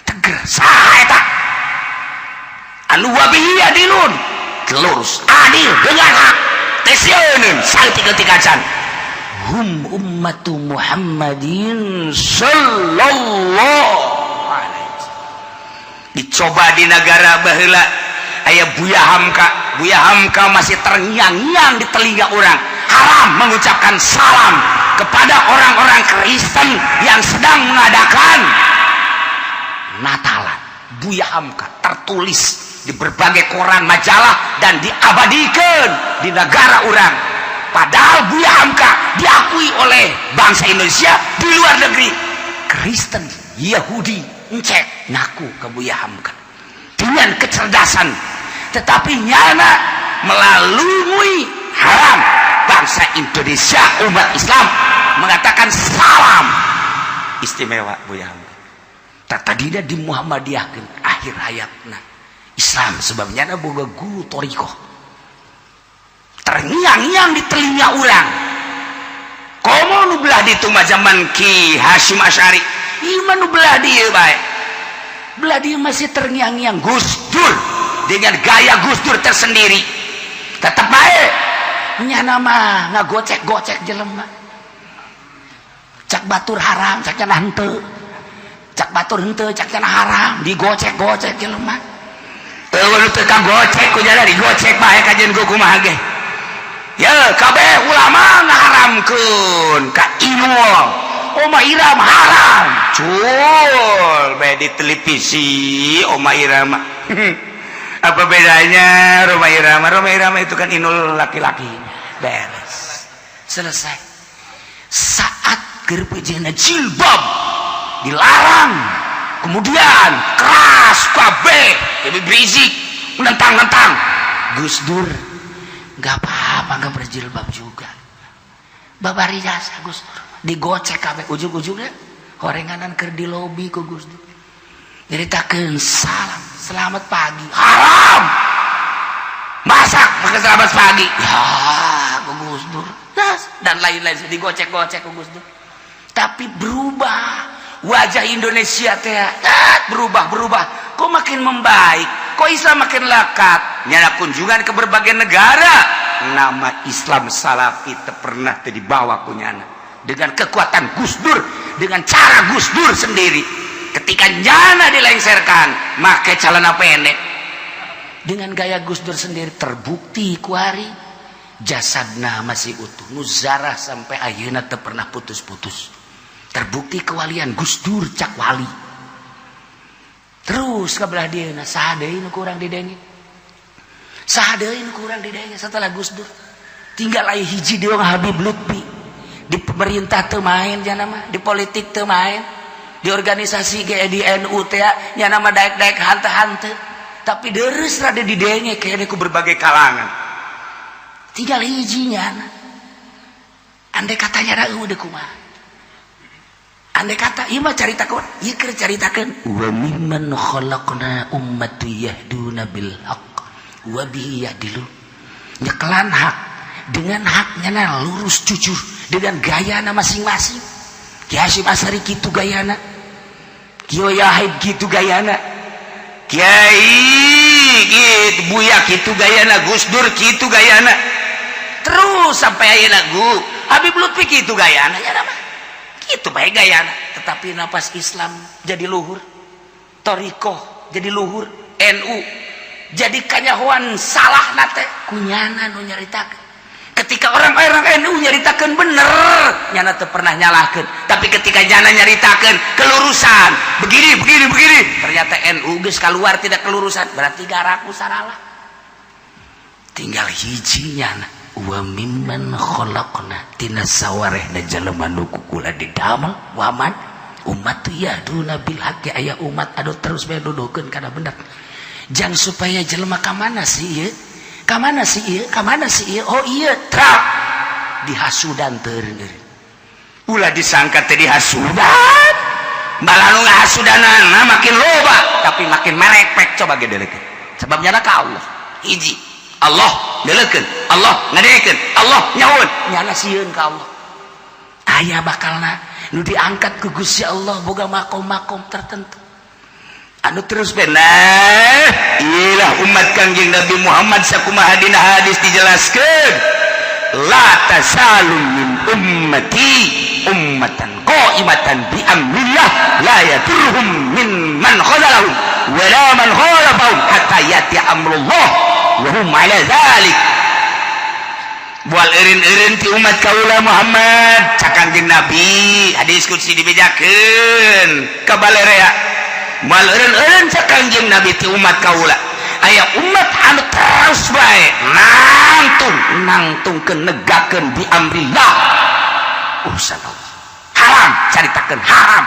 teger. Saha eta anu wabihi adilun, lurus, adil dengan hak, teh sieun saeutik-eutik acan, hum ummatu Muhammadin sallallahu alaihi wasallam. Dicoba di negara baheula aya Buya Hamka. Buya Hamka masih terngiang-ngiang di telinga orang, haram mengucapkan salam kepada orang-orang Kristen yang sedang mengadakan Natalan. Buya Hamka tertulis di berbagai koran, majalah, dan diabadikan di negara orang. Padahal Buya Hamka diakui oleh bangsa Indonesia, di luar negeri Kristen, Yahudi encek ngaku ke Buya Hamka dengan kecerdasan, tetapi nyana melalui haram bangsa Indonesia, umat Islam mengatakan salam. Istimewa Buya Hamka. Tadina di Muhammadiyahkeun akhir hayatna Islam, sebabnya ada boga guru torikoh, terngiang-ngiang di telinga orang. Komo nu belah ditu mah zaman Ki Hasyim Asy'ari, ieu mah nu belah dieu bae, belah dieu masih terngiang-ngiang Gus Dur dengan gaya Gus Dur tersendiri. Tetap bae nyana mah ngagocek-gocek jelema, cak batur haram, cak cenah henteu, cak batur henteu, cak cenah haram, digocek-gocek jelema. Eueuh nu teu kagocek ku jada digocek bae kajeun ku kumaha ge ya. Kabeh ulama ngaharamkeun ka Inul, Oma Irama haram, cul bae di televisi Oma Irama. Apa bedanya Roma Irama? Roma Irama itu kan Inul laki-laki. Beres, selesai. Saat keur jilbab dilarang, kemudian keras kabeh, jadi berisik, menentang-nentang Gus Dur, nggak apa-apa nggak berjilbab juga, babari jasa Gus Dur digocek kabeh. Ujung-ujungnya horenganan keur di lobi ku Gus Dur nyeritakeun salam selamat pagi haram, masak pakai selamat pagi ya ku Gus Dur dan lain-lain, digocek-gocek ku Gus Dur. Tapi berubah wajah Indonesia teh, berubah, berubah kok, makin membaik kok, Islam makin lekat. Nyala kunjungan ke berbagai negara, nama Islam Salafi pernah dibawa kunyana dengan kekuatan Gus Dur, dengan cara Gus Dur sendiri. Ketika nyana dilengserkan make celana pendek dengan gaya Gus Dur sendiri, terbukti kuari jasadna masih utuh, nuzarah sampai ayeuna teu pernah putus-putus. Terbukti kewalian Gus Dur, cak wali. Terus ke belah dia, saha deui nu kurang didenge? Saha deui nu kurang didenge setelah Gus Dur? Tinggal aya hiji deui, Habib Lutfi. Di pemerintah teu main jana mah, di politik teu main, di organisasi ge, di NU teh nya nama daek-daek hante-hante, tapi deres rada didenge kayaknya ku berbagai kalangan. Tinggal hijinya. Andai katanya ada udah kumaha. Andai kata ieu mah caritakeun, ieu keur caritakeun wa mimman khalaqna ummatu yahduna bil haqq wa bihi ya'dilun. Nyekelan hak dengan haknya na lurus jujur dengan gayana masing-masing. Ki Hasyim Asy'ari kitu gayana, Kiai Yahid kitu gayana, Kiai gitu, Buya kitu gayana, Gus Dur kitu gayana, terus sampai ayeuna gu Habib Lutfi kitu gayana, ya mah kitu bae gayana. Tetapi napas Islam jadi luhur, thoriqoh jadi luhur, NU jadi kanyahoan salah nate kunyana nu nyaritakeun. Ketika orang-orang NU nyaritakeun bener, nyana teu pernah nyalahkeun. Tapi ketika nyana nyaritakeun kelurusan begini begini begini, ternyata NU geus keluar tidak kelurusan, berarti garaku salah. Tinggal hiji nyana wa mimman khalaqna, tina sawarehna jelema nu ku kula didamel waman umat yahduna bil haqqi, aya umat anu terus bae nuduhkeun kana bener. Jang supaya jelema ka mana sih ieu, ka mana sih ieu, ka mana sih ieu, oh iya trak dihasudan teu. Ulah disangka teh dihasudan, malah nu ngahasudanana makin loba tapi makin merepek. Coba gedelekeun, sebabnya ka Allah hiji. Allah delekeun, Allah ngadekeun, Allah nyaun. Nyana sieun ka Allah, aya bakalna nu diangkat ku Gusti Allah boga makom-makom tertentu anu terus benar. Iyalah umat Kangjeng Nabi Muhammad, sakumaha dina hadis dijelaskeun, la tazalu min ummati ummatan qa'imatan bi amrillah la yadurruhum min man khadalahum wa la man khalafahum hatta yati amrullah wa hum ala dzalik. Bual eureun-eureun ti umat kaula Muhammad, cak Kangjeng Nabi, hadis qudsi dibejakeun ka balerea. Moal eureun-eureun, cak Kangjeng Nabi, ti umat kaula aya umat anu terus bae nangtung nangtungkeun, negakeun bi amrillah, urusan Allah. Haram caritakeun haram,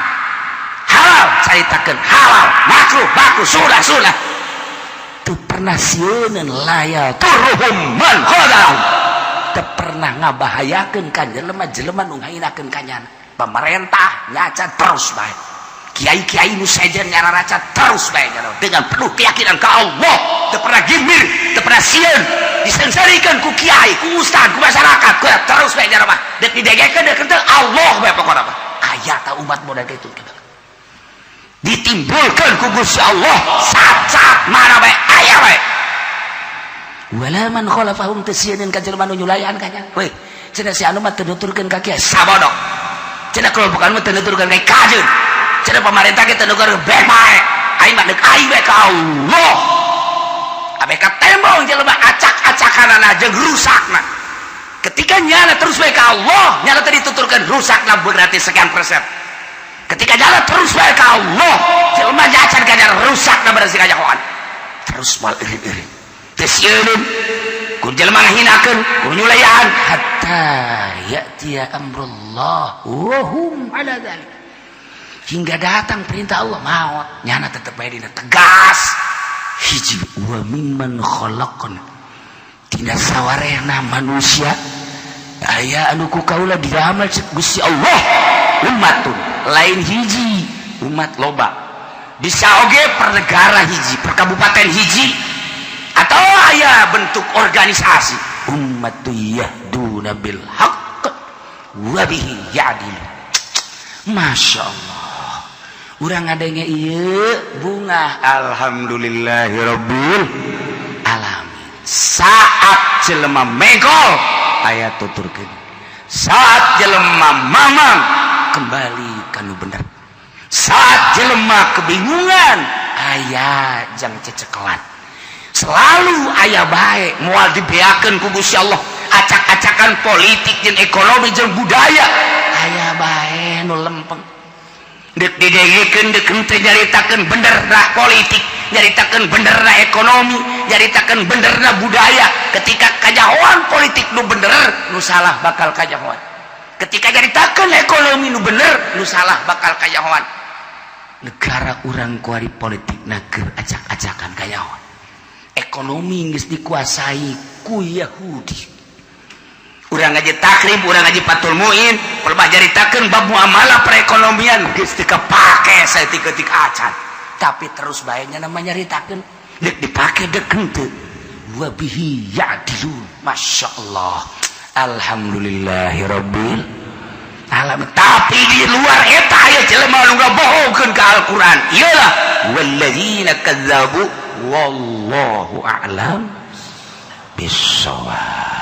halal caritakeun halal, makruh makruh, sudah sudah, teu pernah sieun. La yadurruhum man khadalahum, teu pernah ngabahayakeun ka jelema-jelema nu ngahinakeun ka nyana. Pemerintah nyaca terus bae, kiai-kiai nu sejen nyararaca terus bae nyana dengan penuh keyakinan ke Allah, teu pernah gimir, teu pernah sieun disengsarikeun ku kiai, ku ustad, ku masyarakat, ku terus bae nyana mah dek didegekeun dek teu, Allah bae pokona mah. Aya ta umat model kitu ditimbulkan ku Gusti Allah saat-saat mana bae aya bae. Wala man khalafahum, teu sieun ka jelema nu nyulayan ka nya. We cenah si anu mah teu nuturkeun ka kiai, sabodok. Cenah kelompok anu mah teu nuturkeun ka kajeun, cenah pemerintah ge teu nuturkeun, beh bae. Aing mah deuk aing bae ka Allah. Abe ka tembong jelema acak-acakanana jeung rusakna. Ketika nyana terus bae ka Allah, nyana tadi dituturkeun rusakna berarti sekian persen. Ketika nyana terus bae ka Allah, jelema nyacan ka nyana rusakna berarti kanyahoan. Terus moal eureun-eureun, teu sieun ku jelema ngahinakeun, ku nyulayan, hatta ya'tiya amrullah wa hum ala dzalik, hingga datang perintah Allah, maut, nyana tetep bae dina tegas. Hiji wa mimman khalaqna, tina sawarehna manusia aya anu ku kaula didamel cek Gusti Allah umatun, lain hiji umat, loba. Bisa oge per negara hiji, per kabupaten hiji, atau aya bentuk organisasi. Umat yahduna bil haqq wa bihi ya'dilu. Masya Allah, urang ngadenge ieu bunga. Alhamdulillahirabbil alamin. Saat jelema megol aya tuturkeun, saat jelema mamang kembali kanu bener, saat jelema kebingungan aya jang cecekelan. Selalu aya bae, moal dibeakeun ku Gusti Allah. Acak-acakan politik jeung ekonomi jeung budaya, aya bae nu lempeng. Dek didengekeun dek henteu, nyaritakeun bener politik, nyaritakeun benerna ekonomi, nyaritakeun benerna budaya. Ketika kanyahoan politik nu bener, nu salah bakal kanyahoan. Ketika nyaritakeun ekonomi nu bener, nu salah bakal kanyahoan. Negara urang kuari politik nager acak-acakan kanyahoan, ekonomi geus dikuasai ku Yahudi. Urang Urang ngaji Takrib, urang ngaji Fathul Muin, pelbah jaritakeun bab muamalah perekonomian geus teu kapake saeutik-eutik acan. Tapi terus bae nya namanya nyaritakeun, deuk dipake deuk henteu. Wa bihi ya'dilun. Masya Allah. Alhamdulillahirabbil alamin. Tapi di luar eta aya jelema nu ngabohongkeun ka Al-Qur'an. Iyalah walladzina kadzabu wallahu a'lam bissawab.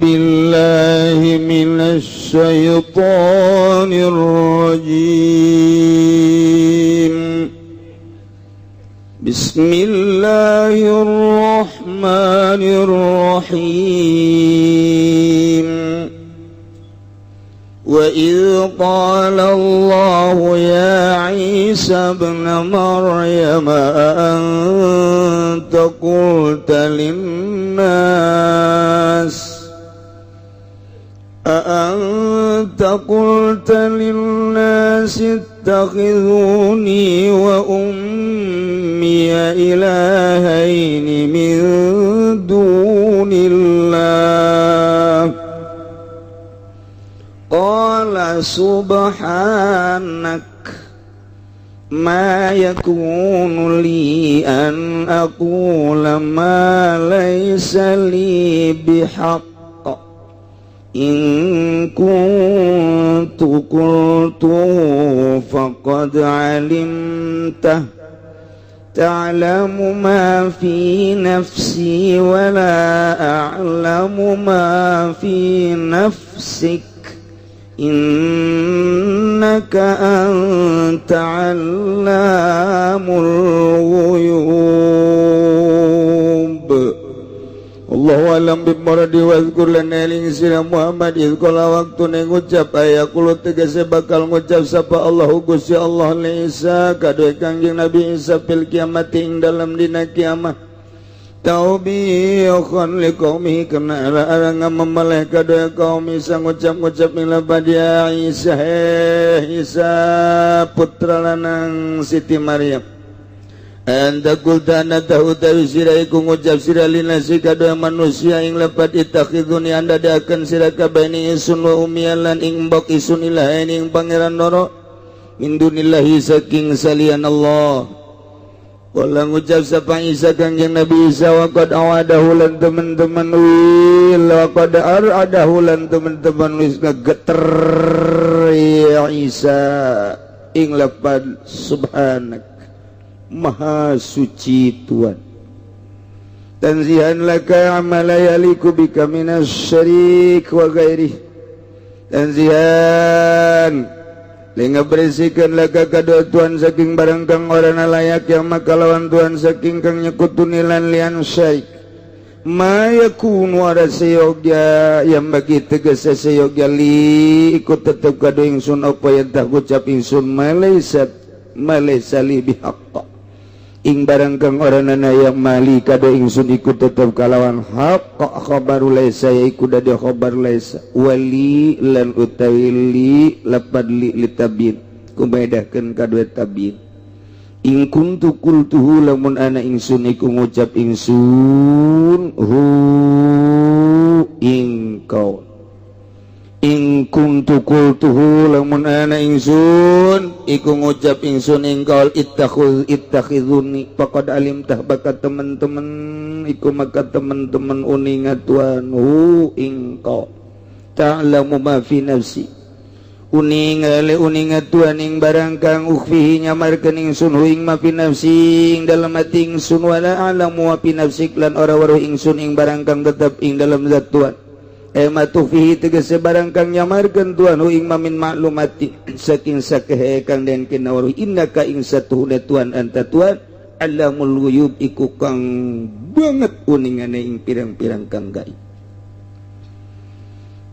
بالله من الشيطان الرجيم. بسم الله الرحمن الرحيم. وإذ قال الله يا عيسى ابن مريم، أأنت قلت للناس اتخذوني وأمي إلهين من دون الله؟ قال سبحانك، ما يكون لي أن أقول ما ليس لي بحق، إن كنت قلته فقد علمته، تعلم ما في نفسي ولا أعلم ما في نفسك، إنك أنت علام الغيوب. Allahu a'lam bimuradi. Wazkur lan eling sira Muhammad, iz qala waktu ngucap aya kulo tegese bakal ngucap sapa Allahu Gusti Allah li Isa kadue Kangjeng Nabi Isa fil kiamat ing dalam dina kiamat, taubihan li qaumi kana ara ngamemeleh kadue kaum Isa ngucap-ngucap ila ya Isa, he Isa putra lanang Siti Maryam, anta qulta ana tahu tahu sira iku ngucap sira linasi kadua manusia ing lepat ittakhiduni anda dakan sira kabeh isun wa ummi lan ing mbok isun ilahaini ing pangeran loro min dunillahi saking salian Allah? Kala ngucap sapa Isa Kangjeng Nabi Isa, wa qad awadahu lan teman-teman wil wa qad aradahu lan teman-teman wis ngegeter ya Isa ing lepat subhanak, maha suci Tuhan, tanzihan laka amma la yaliku bika minas syarik wa ghairi, tanzihan linga bersihkan laka kadua Tuhan saking barang kang ora layak yang maka lawan Tuhan saking kang nyekutuni lan lian syarik. Ma yakunu ada seyogya yang bagi tegese seyogya li ikut tetep kado ingsun apa yang tak ucap ingsun malaisat malaysa li bihaqqa ing barang kang ora nana yang mali kado ingsun ikut tetep kalawan hak. Khabaru laisa iku dadi khabar laisa wali lan utawi li lapad li litabin kumedahkeun kadue tabin. In kuntu qultuhu lamun ana ingsun iku ngucap ingsun hu ing kau, in kuntu qultuhu lamun ana ingsun iku ngucap ingsun ing kaul ittakhuz ittakhizuni faqad alimtah bakat teman-teman iku maka teman-teman uninga Tuhan hu ing kau, ta'lamu ma fi nafsi uning ale uninga Tuhan ing barang kang ukhfihi nyamarkeun ingsun hu ing ma fi nafsi ing dalam ati ingsun, wala a'lamu ma fi nafsik lan ora weruh ingsun ing barang kang tetep ing dalam zat Tuhan, ma tukhfihi tegese barang kang nyamarkeun Tuhan hu ing ma min maklumati saking sakehe kang den kena weruh, innaka ing satuhuna Tuhan anta Tuhan alamul ghuyub iku kang banget uningane ing pirang-pirang kang gaib.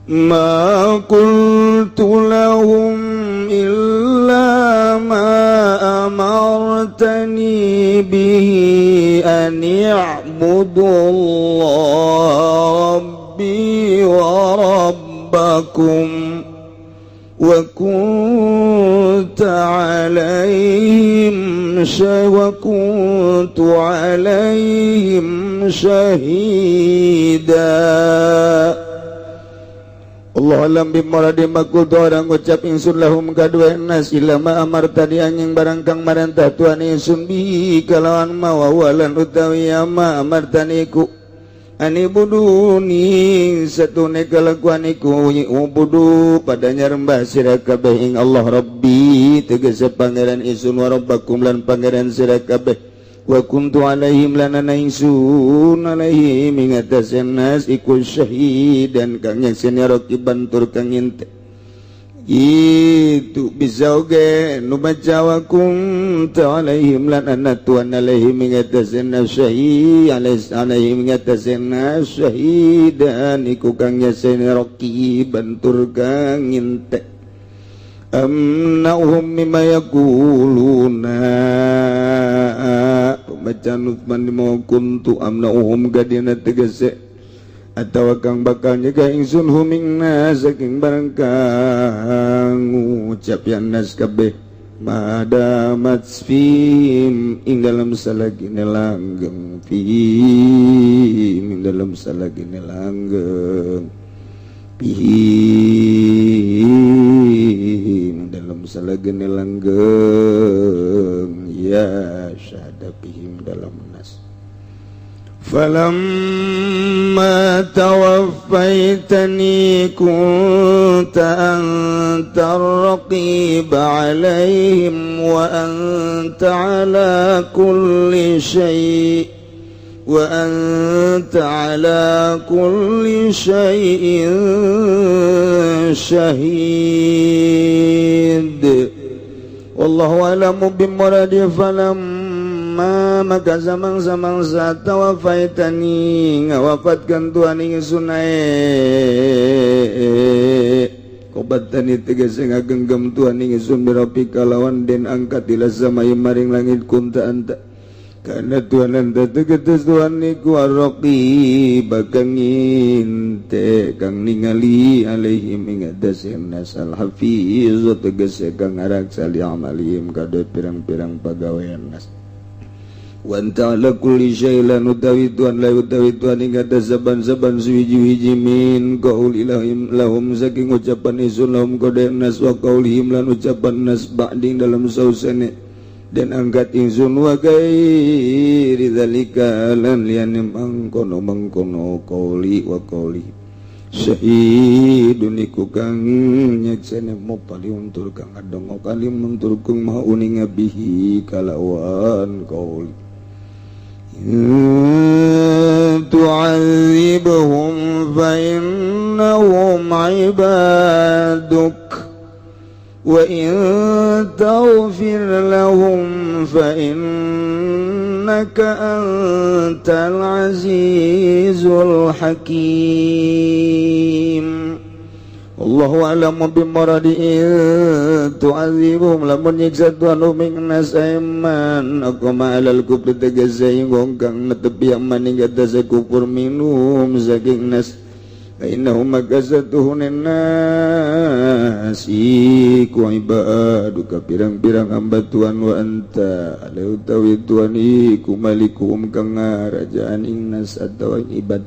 Ma qultu lahum illa ma amartani bihi an i'budullaha rabbi wa rabbakum wa kunta alaihim wa kuntu alaihim. syahida. Allah alam bimuradi ma qultu orang ngucap ingsun lahum kadua nas illa ma amartani angin barang kang marentah Tuhan ingsun bi kalawan ma wawalan utawi ma amartani ku ani buduni satune kalakuan iku ubudu pada nyarembah sira kabeh ing Allah Rabbi tegese pangeran ingsun wa rabbakum lan pangeran sira kabeh wa kuntu alaihim lan ana ingsun alaihim ing atase nas iku syahidan kang nyakseni raqiban tur kang nginte. Itu bisa oge nu baca wa kunta alaihim lan ana tuan alaihim ing atase nas syahid alaihim ing atase nas syahidan iku kang nyakseni raqiban tur kang nginte. Amna'uhum mimma yaquluna pembacaan Utsman mau kuntu amna'uhum gadina tegese atawa kang bakal nyegah ingsun hum ing nas saking barang kang ngucap ya nas kabeh madamat fihim ing dalam salagine langgeng fihim ing dalam salagine langgeng bihim dalam salagene langgeng ya syahada bihim dalam nas. Falamma tawaffaitani kunta anta ar-raqib alaihim wa anta ala kulli syai' wa anta ala kulli syai'in syahid. Wallahu a'lamu bimuradi. Falamma maka zaman-zaman saat tawafaitani ngawafatkan Tuhan ingsun ae kobatani tegese ngagenggam Tuhan ingsun birabika lawan den angkat ila samai maring langit kunta anta karena Tuhan anta tegetes Tuhan iku ar-raqib kang nginte kang ningali alaihim ing atase nas al-hafiz tegese kang ngaraksa li amalihim kade pirang-pirang pagawean nas. Wa anta ala kulli syai'in lan utawi Tuhan la utawi Tuhan ing atas saban-saban suwiji-wiji min qaul ilahim lahum saking ucapan isun lahum kade nas wa qaulihim lan ucapan nas ba'ding dalam sausane dan angkat ingsun wa gairi dzalika lan liyane mangkono-mangkono qauli wa qauli syahidun iku kang nyeksene mopali untur kang ngadongo kali muntur kang maha uninga bihi kalawan qauli tu'adzibhum fa innahum ibaduk wa in taghfir lahum fa innaka antal azizul hakim. Allahu a'lamu bimuradi tu'adzibhum lamun nyiksa Tuhan ing nas aiman aqama alal kufri tegese ing wong kang netepi aman ing atase kufur minum saking nas innahum makasatuhun nas iku ibaduka pirang-pirang hamba Tuhan wa anta utawi Tuhan iku malikuhum kang ngarajaan ing nas atawa ibad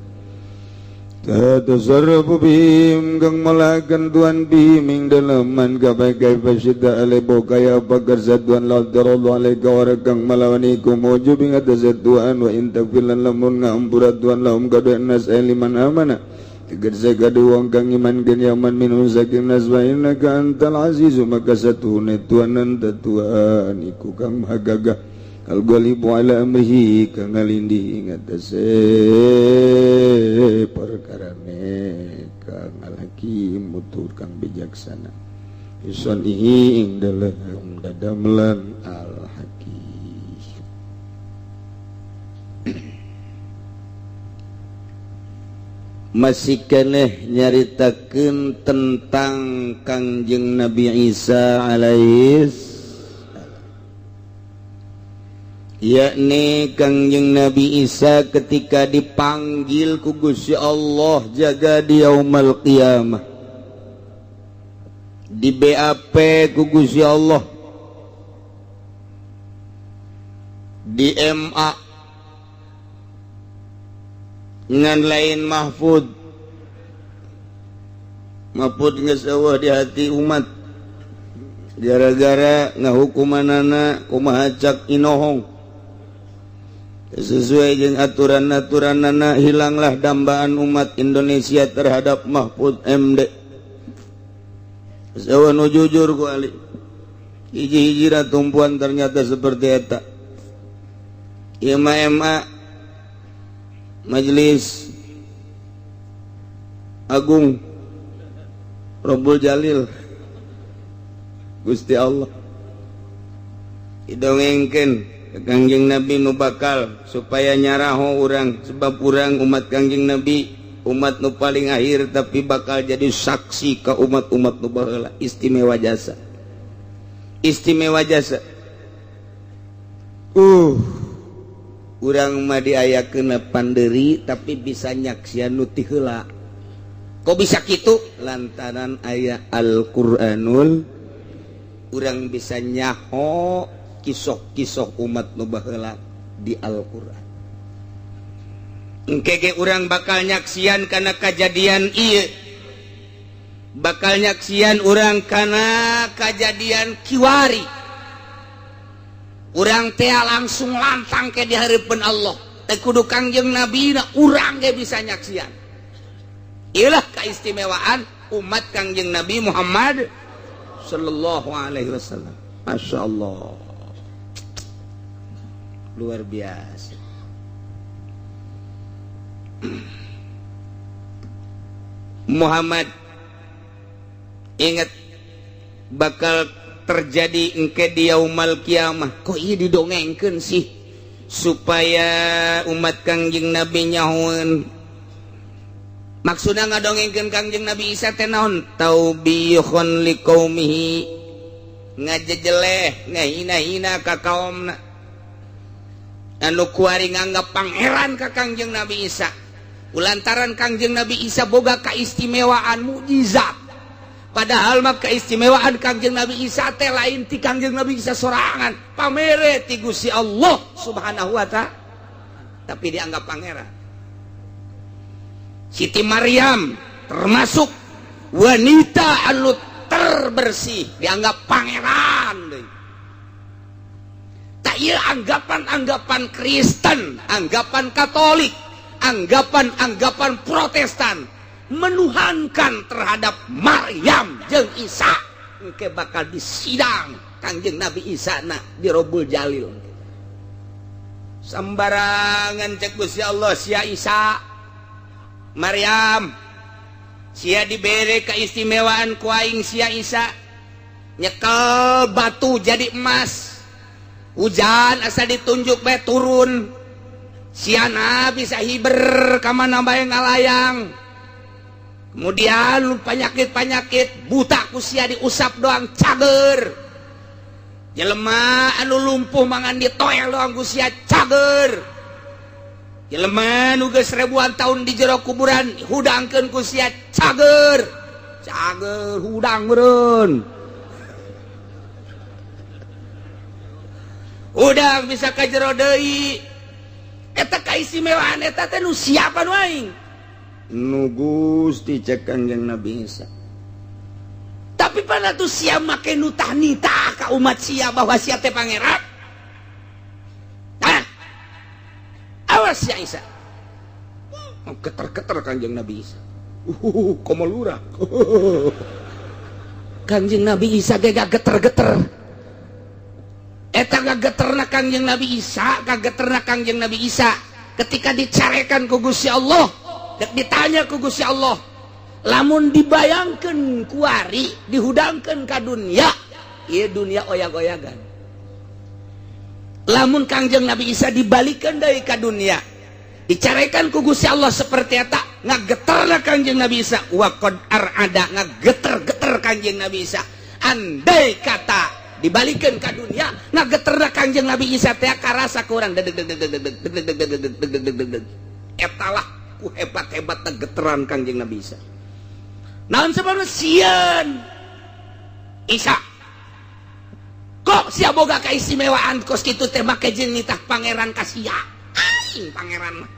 tasarrufu bihim kang malakan Tuhan bihim ing dalaman kabeh kaifa syida ale kaya apa kersa Tuhan la darallahu alaika warakang malawan iku mujub ing atase Tuhan wa in taghfir lamun ngampura Tuhan lahum kadue nas liman amana tegese kadue wong kang iman gen yaman minum saking nas wa innaka antal azizu maka satuhune Tuhan anta Tuhan iku kang maha gagah al-ghalibu ala amrihi kang ngalindih ing atase perkarane kang al-hakim mutur kang bijaksana isonihi ing dalem dadamelan al-hakim. Masih keneh nyaritakeun tentang Kangjeng Nabi Isa alaihis yakni Kangjeng Nabi Isa ketika dipanggil ku Gusti Allah jaga di yaumul qiyamah di BAP ku Gusti Allah di MA Ngan lain Mahfud. Mahfud geus eueuh di hati umat gara-gara ngahukumanana kumaha cak inohong sesuai jeung aturan-aturanana, hilanglah dambaan umat Indonesia terhadap Mahfud MD. Eueuh nu jujur ku Ali hiji-hijira tumpuan ternyata seperti eta. Ieu mah MA, Majelis Agung Robbul Jalil, Gusti Allah didongengkeun ke Kangjeng Nabi nu bakal supaya nyaraho urang, sebab urang umat Kangjeng Nabi umat nu paling akhir, tapi bakal jadi saksi ke umat-umat nu baheula. Istimewa jasa, istimewa jasa. Urang mah diayakeun panderi, tapi bisa nyaksian nu ti heula. Kok bisa kitu? Lantaran aya Al-Qur'anul, urang bisa nyaho kisah-kisah umat nu baheula di Al-Qur'an. Engke ge urang bakal nyaksian kana kajadian ieu, bakal nyaksian urang kana kajadian kiwari. Urang teh langsung lantang ke di hareupeun Allah teh, kudu Kangjeng Nabi na, urang ge bisa nyaksian. Iyalah keistimewaan umat Kangjeng Nabi Muhammad sallallahu alaihi wasallam. Masya Allah, luar biasa. Muhammad, ingat, bakal terjadi engke di yaumal kiamah. Kok ieu didongengkeun sih? Supaya umat Kangjeng Nabi nyahoeun. Maksudna ngadongengkeun Kangjeng Nabi Isa teh naon? Taubihon liqaumihi, ngajejeleh, ngahina-hina ka kaumna anu kuari nganggap pangeran ka Kangjeng Nabi Isa, lantaran Kangjeng Nabi Isa boga keistimewaan mukjizat. Padahal mah keistimewaan Kangjeng Nabi Isa teh lain ti Kangjeng Nabi Isa sorangan, pamere ti Gusti Allah Subhanahu wa Ta'ala, tapi dianggap pangeran. Siti Maryam termasuk wanita anu terbersih, dianggap pangeran deui. Tak ieu anggapan-anggapan Kristen, anggapan Katolik, anggapan-anggapan Protestan menuhankan terhadap Maryam jeung Isa, engke bakal disidang Kangjeng Nabi Isa na di Robul Jalil. Sembarangan cek Gusti Allah, sia Isa, Maryam, sia diberi keistimewaan ku aing. Sia Isa nyekel batu jadi emas, hujan asa ditunjuk bae turun. Siana bisa hiber kamana bae ngalayang. Kemudian penyakit-penyakit buta ku sia diusap doang cager. Jelema anu lumpuh mangan ditoel doang ku sia cager. Jelema nu geus ribuan tahun di jero kuburan hudangkeun ku sia cager. Cager hudang meureun, hudang bisa ka jero deui. Eta kaistimewaan eta teh nu siapa nu aing? Nu Gusti, cek Kangjeng Nabi Isa. Tapi pada tuh sia make nu nita ka umat sia bahwa sia teh pangeran. Nah, awas sia Isa. Oh, geter-geter Kangjeng Nabi Isa. Komo lurah. Kangjeng Nabi Isa ge geter-geter. Eta ngageterna Kangjeng Nabi Isa, kageterna Kangjeng Nabi Isa ketika dicarekan ku Gusti Allah, dek ditanya ku Gusti Allah, lamun dibayangkeun kuari dihudangkeun ka dunia ieu, dunia oyag-oyagan. Lamun Kangjeng Nabi Isa dibalikkan dari ka dunia, dicarekan ku Gusti Allah seperti eta, ngageterna Kangjeng Nabi Isa. Wa qad arada, ngageter-geter Kangjeng Nabi Isa. Andai kata dibalikan ke dunia, ngageterna Kangjeng Nabi Isa teh karasa kurang deg deg deg deg deg deg deg deg deg deg deg deg deg. Etalah ku hebat-hebat geteran Kangjeng Nabi Isa. Naon sebabna? Sieun Isa kok sia boga keistimewaan kos kitu teh, make jeung nitah pangeran ka sia, aing pangeran mah.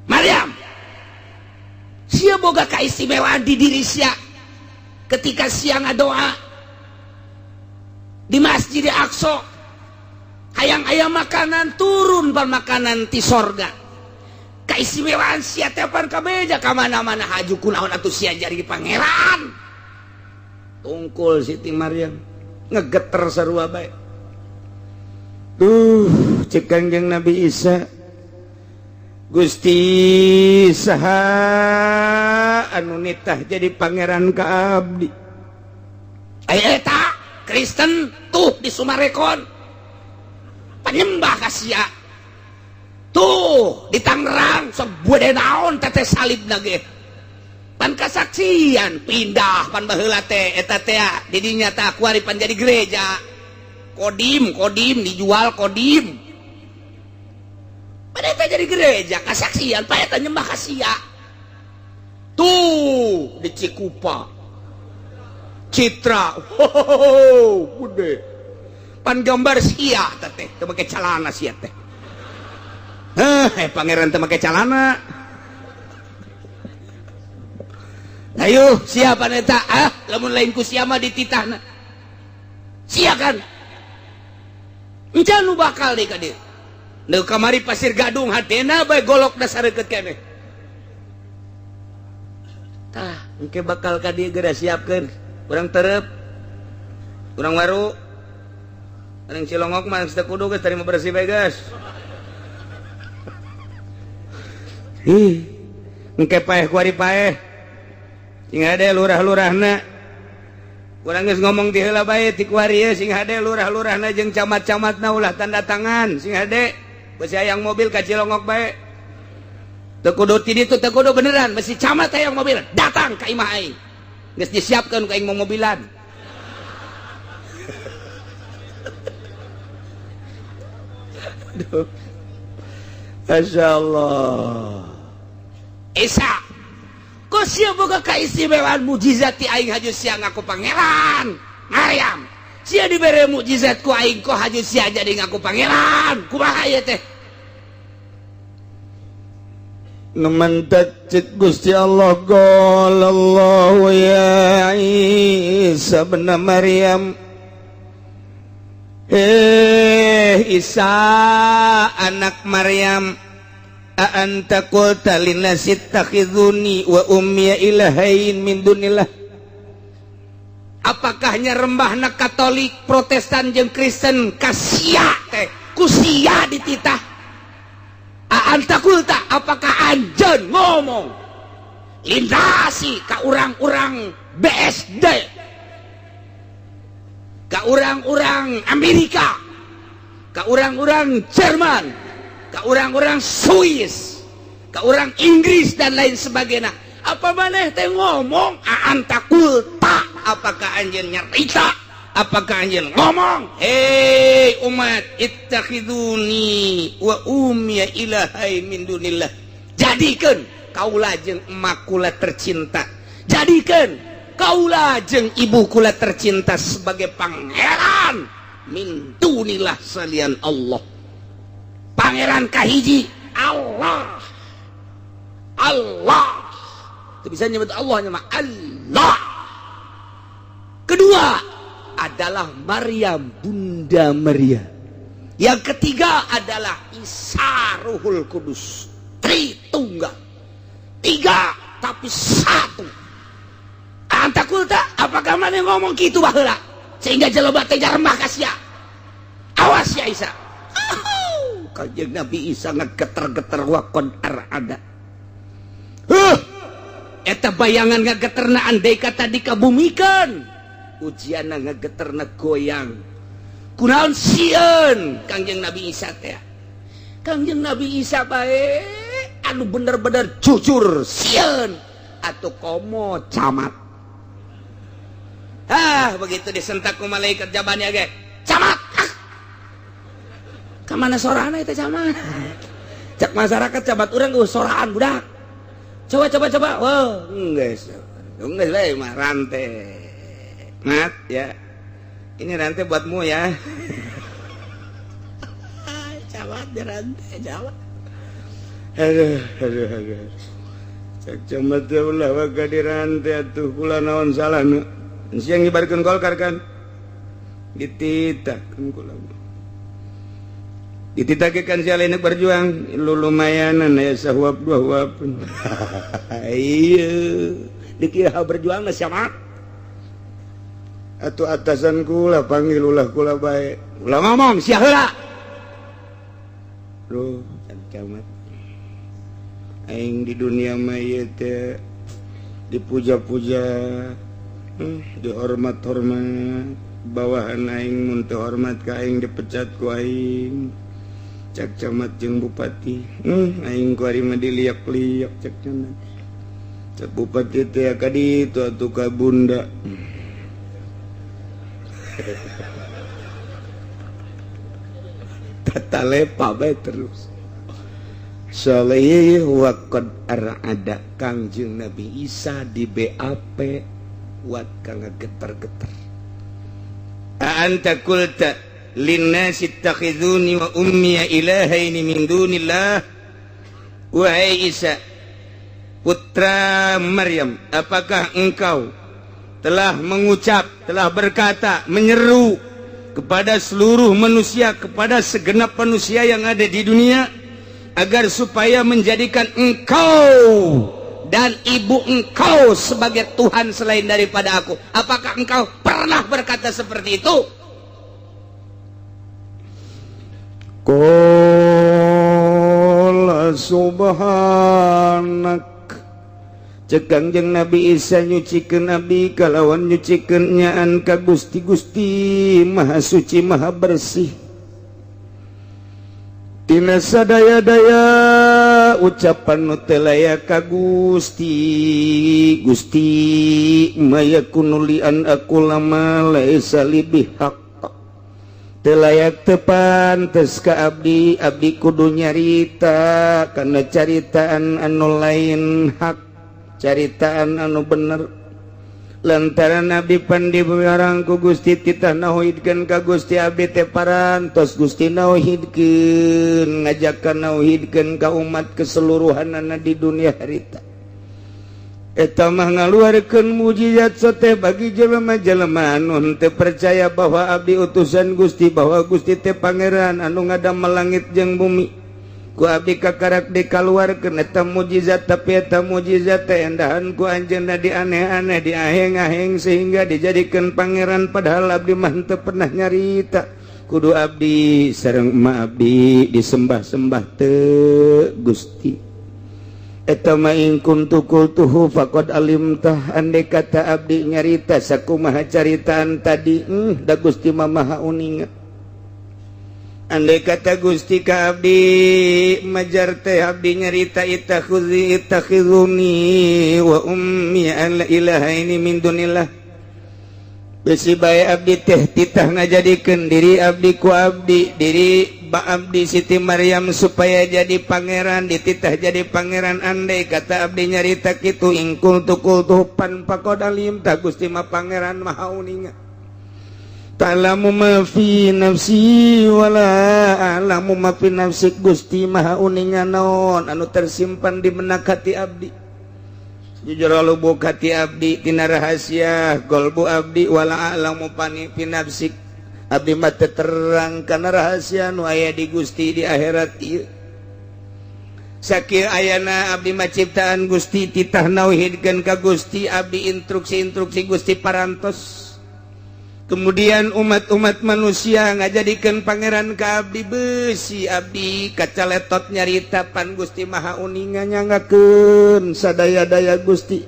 Maryam sia boga kaistimewaan di diri sia ketika sia ngadoa di Masjid Aqsa hayang aya makanan turun pan makanan ti sorga. Kaistimewaan sia teh pan kabeja ka mana-mana haju kunaon atuh sia jadi pangeran. Tungkul Siti Maryam ngegeter sarua bae. Duh, cek Kangjeng Nabi Isa, Gusti saha anu nitah jadi pangeran ka abdi? Aya eta Kristen tuh di Sumarekon penyembah ka sia. Tuh di Tangerang sok bude naon tete salib ge. Pan kasaksian pindah pan baheula teh eta teh di dinya tah kuari pan jadi gereja. Kodim, kodim dijual kodim. Pada eta jadi gereja kasaksian pa eta nyembah ka sia. Tuh di Cikupa. Citra. Ho, gede. Pan gambar sia teh teu make calana sia teh. Heh, pangeran teu make calana. Ayo, siapa eta? Ah, lamun lain ku sia mah dititahna. Sia kan? Encan nu bakal deui ka dieu. Nu kamari Pasir Gadung hatena bae golok dasar deukeut keneh. Tah, engke bakal ka dieu geura siapkeun. Urang terep. Urang waru. Urang Cilongok mah geus teu kudu geus tarima bersih bae geus. Ih, engke paeh kuari paeh. Sing hade lurah-lurahna. Urang geus ngomong ti heula bae ti kuari ye sing hade lurah-lurahna jeung camat-camatna ulah tanda tangan sing hade. Besi hayang mobil ka Cilongok bae. Teu kudu ti ditu teu kudu beneran besi camat hayang mobil datang ka imah aing. Geus disiapkeun ku aing mobilan. Aduh. Masya Allah. Isa kok sia boga kaistimewaan mukjizat ti aing haju sia ngaku pangeran. Maryam sia dibere mukjizat ku aing kok haju sia jadi ngaku pangeran. Kumaha ieu teh? Nu mentek cek Gusti Allah qala Allahu ya Isa ibn Maryam. Isa anak Maryam, a anta qulta linnasi ittakhiduni wa ummi ilahain min dunillah. Apakahnya rembahna Katolik, Protestan jeung Kristen ka sia teh ku sia dititah? A anta qulta, apakah anjeun ngomong lindasi ka urang-urang BSD, ka urang-urang Amerika, ka urang-urang Jerman, ka urang-urang Swiss, ka urang Inggris dan lain sebagainya. Apa maneh teh ngomong a anta qulta, apakah anjeun nyarita, apakah anjeun ngomong hei umat ittakhiduni wa ummi ilahain min dunillah, jadikeun kaula jeung emak kula tercinta, jadikeun kaula jeung ibu kula tercinta sebagai pangeran min dunillah salian Allah. Pangeran kahiji Allah. Allah itu bisa nyebut Allah mah Allah. Kedua adalah Maryam Bunda Maria. Yang ketiga adalah Isa Ruhul Kudus. Tritunggal. Tiga tapi satu. Anta kulta, apakah mana ngomong gitu baheula sehingga jelema teh jarembah ka sia. Awas ya Isa. Kanjeng Nabi Isa ngegeter-geter wakon arada. Eta bayangan ngageterna andai kata dikabumikan. Ujianna ngegeterna goyang. Kunaon sieun Kangjeng Nabi Isa teh. Kangjeng Nabi Isa bae anu bener-bener jujur sieun atuh komo camat. Ah, begitu disentak ku malaikat jabannya ge. Camat. Ah. Kamana sorana eta camat? Cak masyarakat camat urang geus soraan budak. Coba coba coba. Wah, geus. Geus we mah rantai. Mat ya. Ini rantai buatmu ya. Camat rantai camat. Aduh, aduh, aduh. Cak camat teh ulah waka dirantai atuh, kula naon salahna? Siang ngibarkeun Golkar kan? Dititahkeun kula. Dititahkeun si lain berjuang, lu lumayanan ya sahuap dua huap. Iya, dikira berjuang na siapa? Atuh atasan kula panggil ulah kula bae. Ulah ngomong sia heula. Loh, camat. Aing di dunia mah ieu teh dipuja-puja, dihormat-hormat. Bawahan aing mun teu hormat ka aing dipecat ku aing. Cak camat jeung bupati. Aing ku ari mah diliak-liak cak camat. Cak bupati teh ka ditu atuh ka bunda. Tata lepa bae terus. Saleh wa qad arada Kangjeng Nabi Isa di BAP wat kang geter-geter. Anta qulta linnasi ittakhizuni wa ummi ilahaini min dunillah. Wahai Isa putra Maryam, apakah engkau telah mengucap, telah berkata, menyeru kepada seluruh manusia, kepada segenap manusia yang ada di dunia, agar supaya menjadikan engkau dan ibu engkau sebagai Tuhan selain daripada aku? Apakah engkau pernah berkata seperti itu? Qala subhanak. Cek Kangjeng Nabi Isa nyucikeun Nabi kalawan nyucikeun nyaan ka Gusti, Gusti Maha Suci Maha Bersih tina sadaya-daya ucapan nu teu layak ka Gusti. Gusti mayakunu li an aqula ma laisa li bihaq. Teu layak teu pantes ka abdi, abdi kudu nyarita kana caritaan anu lain hak, caritaan anu bener. Lantaran abdi pandi orang ku Gusti titah nauhidkeun ka Gusti, abdi teh parantos Gusti nauhidkeun, ngajakan nauhidkeun ka umat keseluruhanana di dunia harita. Eta mah ngaluarkeun mujizat sote bagi jelema-jelema anu henteu percaya bahwa abdi utusan Gusti, bahwa Gusti teh pangeran anu ngadamel langit jeung bumi. Ku abdi kakarak dikaluarkeun eta mujizat, tapi eta mujizat teh endahan ku anjeunna dianeh-aneh, diaheng-aheng sehingga dijadikeun pangeran, padahal abdi mah henteu pernah nyarita. Kudu abdi sareng emak abdi disembah-sembah teu Gusti. Eta mah in kuntu qultuhu faqad alimtah, andai kata abdi nyarita sakumaha caritaan tadi, da Gusti mah maha uninga. Andai kata Gusti ka abdi majar teh abdi nyarita itakhuzi itakhizuni wa ummi an la ilaha ini min dunillah. Besi bae abdi teh titah ngajadikeun diri abdi ku abdi, diri ba abdi Siti Maryam supaya jadi pangeran, dititah jadi pangeran. Andai kata abdi nyarita kitu ingkul tukul tupan faqad alim ta, Gusti mah pangeran maha uninga. Ta'lamu ma fi nafsi wala a'lamu ma fi nafsi, Gusti maha uninga naon anu tersimpan di benak hati abdi. Jujur lubuk hati abdi tina rahasia golbu abdi, wala a'lamu pani fi nafsi, abdi mah teu terang kana rahasia nu aya di Gusti di akhirat ieu. Sakieu ayana abdi mah ciptaan Gusti, titah nauhidkeun ka Gusti, abdi instruksi-instruksi Gusti parantos. Kemudian umat-umat manusia ngajadikeun pangeran ka abdi, besi abdi kacaletot nyarita pan Gusti maha uninga nyangakeun sadaya-daya Gusti.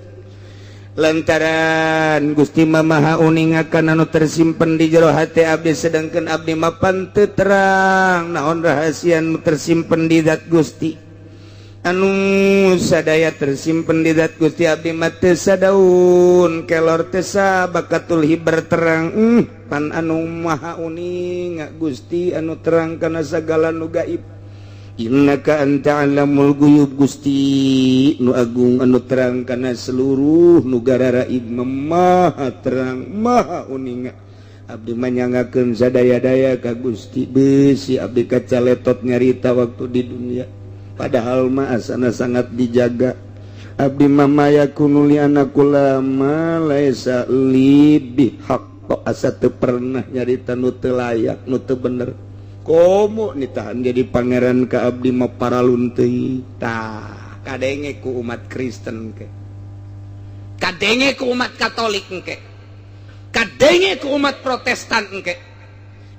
Lantaran Gusti mah maha uninga kana anu tersimpen di jero hate abdi, sedangkan abdi mah pan teu terang naon rahasia nu tersimpen di zat Gusti. Anu sadaya tersimpen di zat Gusti abdi mah teu sadaun kelor teu sabakatul hibar terang. Pan anu maha uninga Gusti anu terang kana sagala nu gaib. Innaka anta alamul guyub, Gusti nu agung anu terang kana seluruh nu gararaib, maha terang maha uninga. Abdi mah nyangakeun sadaya-daya ka Gusti, beusi abdi kacaletot nyarita waktu di dunia. Padahal mah asana sangat dijaga. Abdi mah yakunu li an aqula ma laisa li bihaq, asa teu pernah nyarita nu teu layak, nu teu bener. Komo nitahan jadi pangeran ka abdi mah paralun teuing. Tah, kadenge ku umat Kristen ke, kadenge ku umat Katolik engke, kadenge ku umat Protestan engke.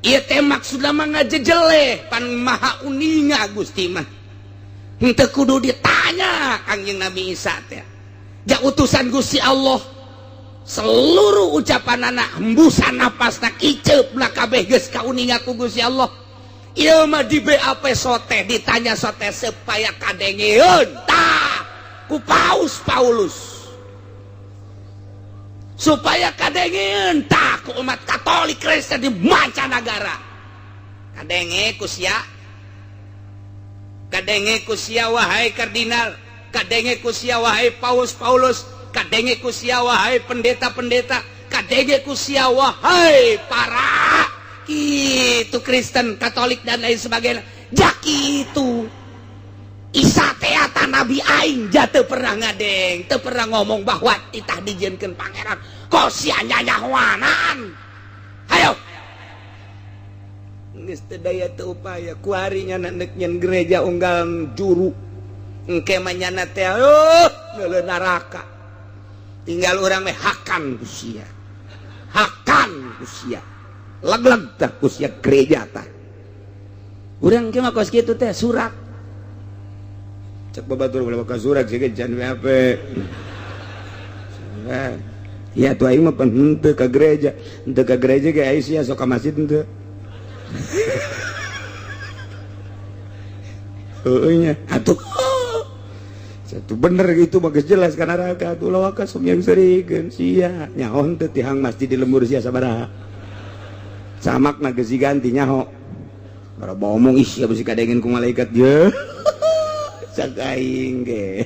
Ieu teh maksudna mah ngajejeleh, pan maha uninga Gusti mah. Henteu kudu ditanya Kangjeng Nabi Isa teh. Ja utusan Gusti Allah, seluruh ucapan anak, hembusan napasna, kiceupna kabeh geus kauninga ku Gusti Allah. Ieu mah di BAP sote, ditanya sote supaya kadengeun tah ku Paus Paulus, supaya kadengeun tah ku umat Katolik Kristen di mancanagara. Kadenge ku sia, kadenge ku sia wahai kardinal, kadenge ku sia wahai Paus Paulus, kadenge ku sia wahai pendeta-pendeta, kadenge ku sia wahai para itu Kristen, Katolik, dan lain sebagainya. Jak itu Isa teata nabi aing, ja teu pernah ngadeng, teu pernah ngomong bahwa titah dijieunkeun pangeran. Kok sia nyanyahoanan? Hayo, geus teu daya teu upaya. Kuari nyana neuk nyen gereja unggal juru, engke mah nyana teh oh neuleuh neraka. Tinggal urang meh hakan ku sia, hakan ku sia, leg-leg tah ku sia gereja tah. Urang ke mah kos kitu teh surat. Cek babatur ulah ka surat sih can WAP. Ya tuh, aing mah pan henteu ka gereja, henteu ka gereja ge aing sia sok ka masjid henteu. Heueuh nya atuh. Satu bener gitu bagus jelas kana neraka atuh, ulah waka sok yang serikeun sia. Nyaho henteu tihang masjid di lembur sia sabaraha? Samakna geus diganti nyaho. Bara omong ih sia bisi kadengeun ku malaikat ye. Cak aing ge.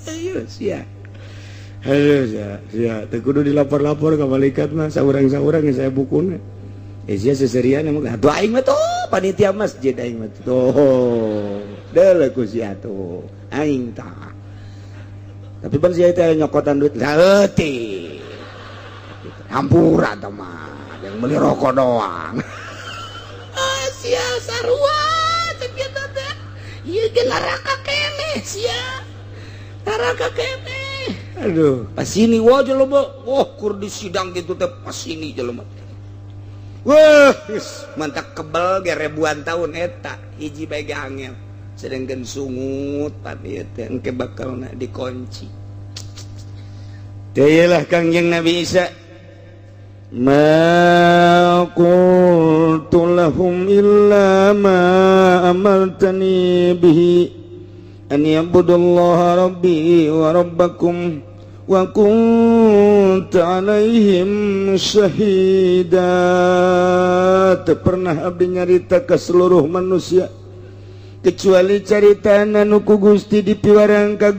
Ayo sia. Aduh sia, sia teu kudu dilapor-lapor ka malaikat mah, saurang-saurang saya bukuna. Eh sia seserian emang atuh aing mah tuh panitia masjid aing mah tuh. Deuleu ku sia tuh. Aing tah. Tapi pan sia teh nyokotan duit leutik. Hampura tah mah, yang beli rokok doang. Ah sia sarua cek kitu teh. Ieu ge neraka keneh sia. Neraka keneh. Aduh, pas sini wah jelema, wah kur di sidang gitu teh pas sini jelema. Wah, mantak kebel ge ribuan tahun eta hiji bae ge angel. Sedangkan sungut pan ieu teh engke bakalna dikunci. Teh lah Kangjeng Nabi Isa. Ma qultu lahum illa ma amartani bihi an ya'budullaha rabbi wa rabbakum wa kuntu alaihim syahida. Teu pernah abdi nyarita ke seluruh manusia kecuali carita anu ku Gusti dipiwarang ka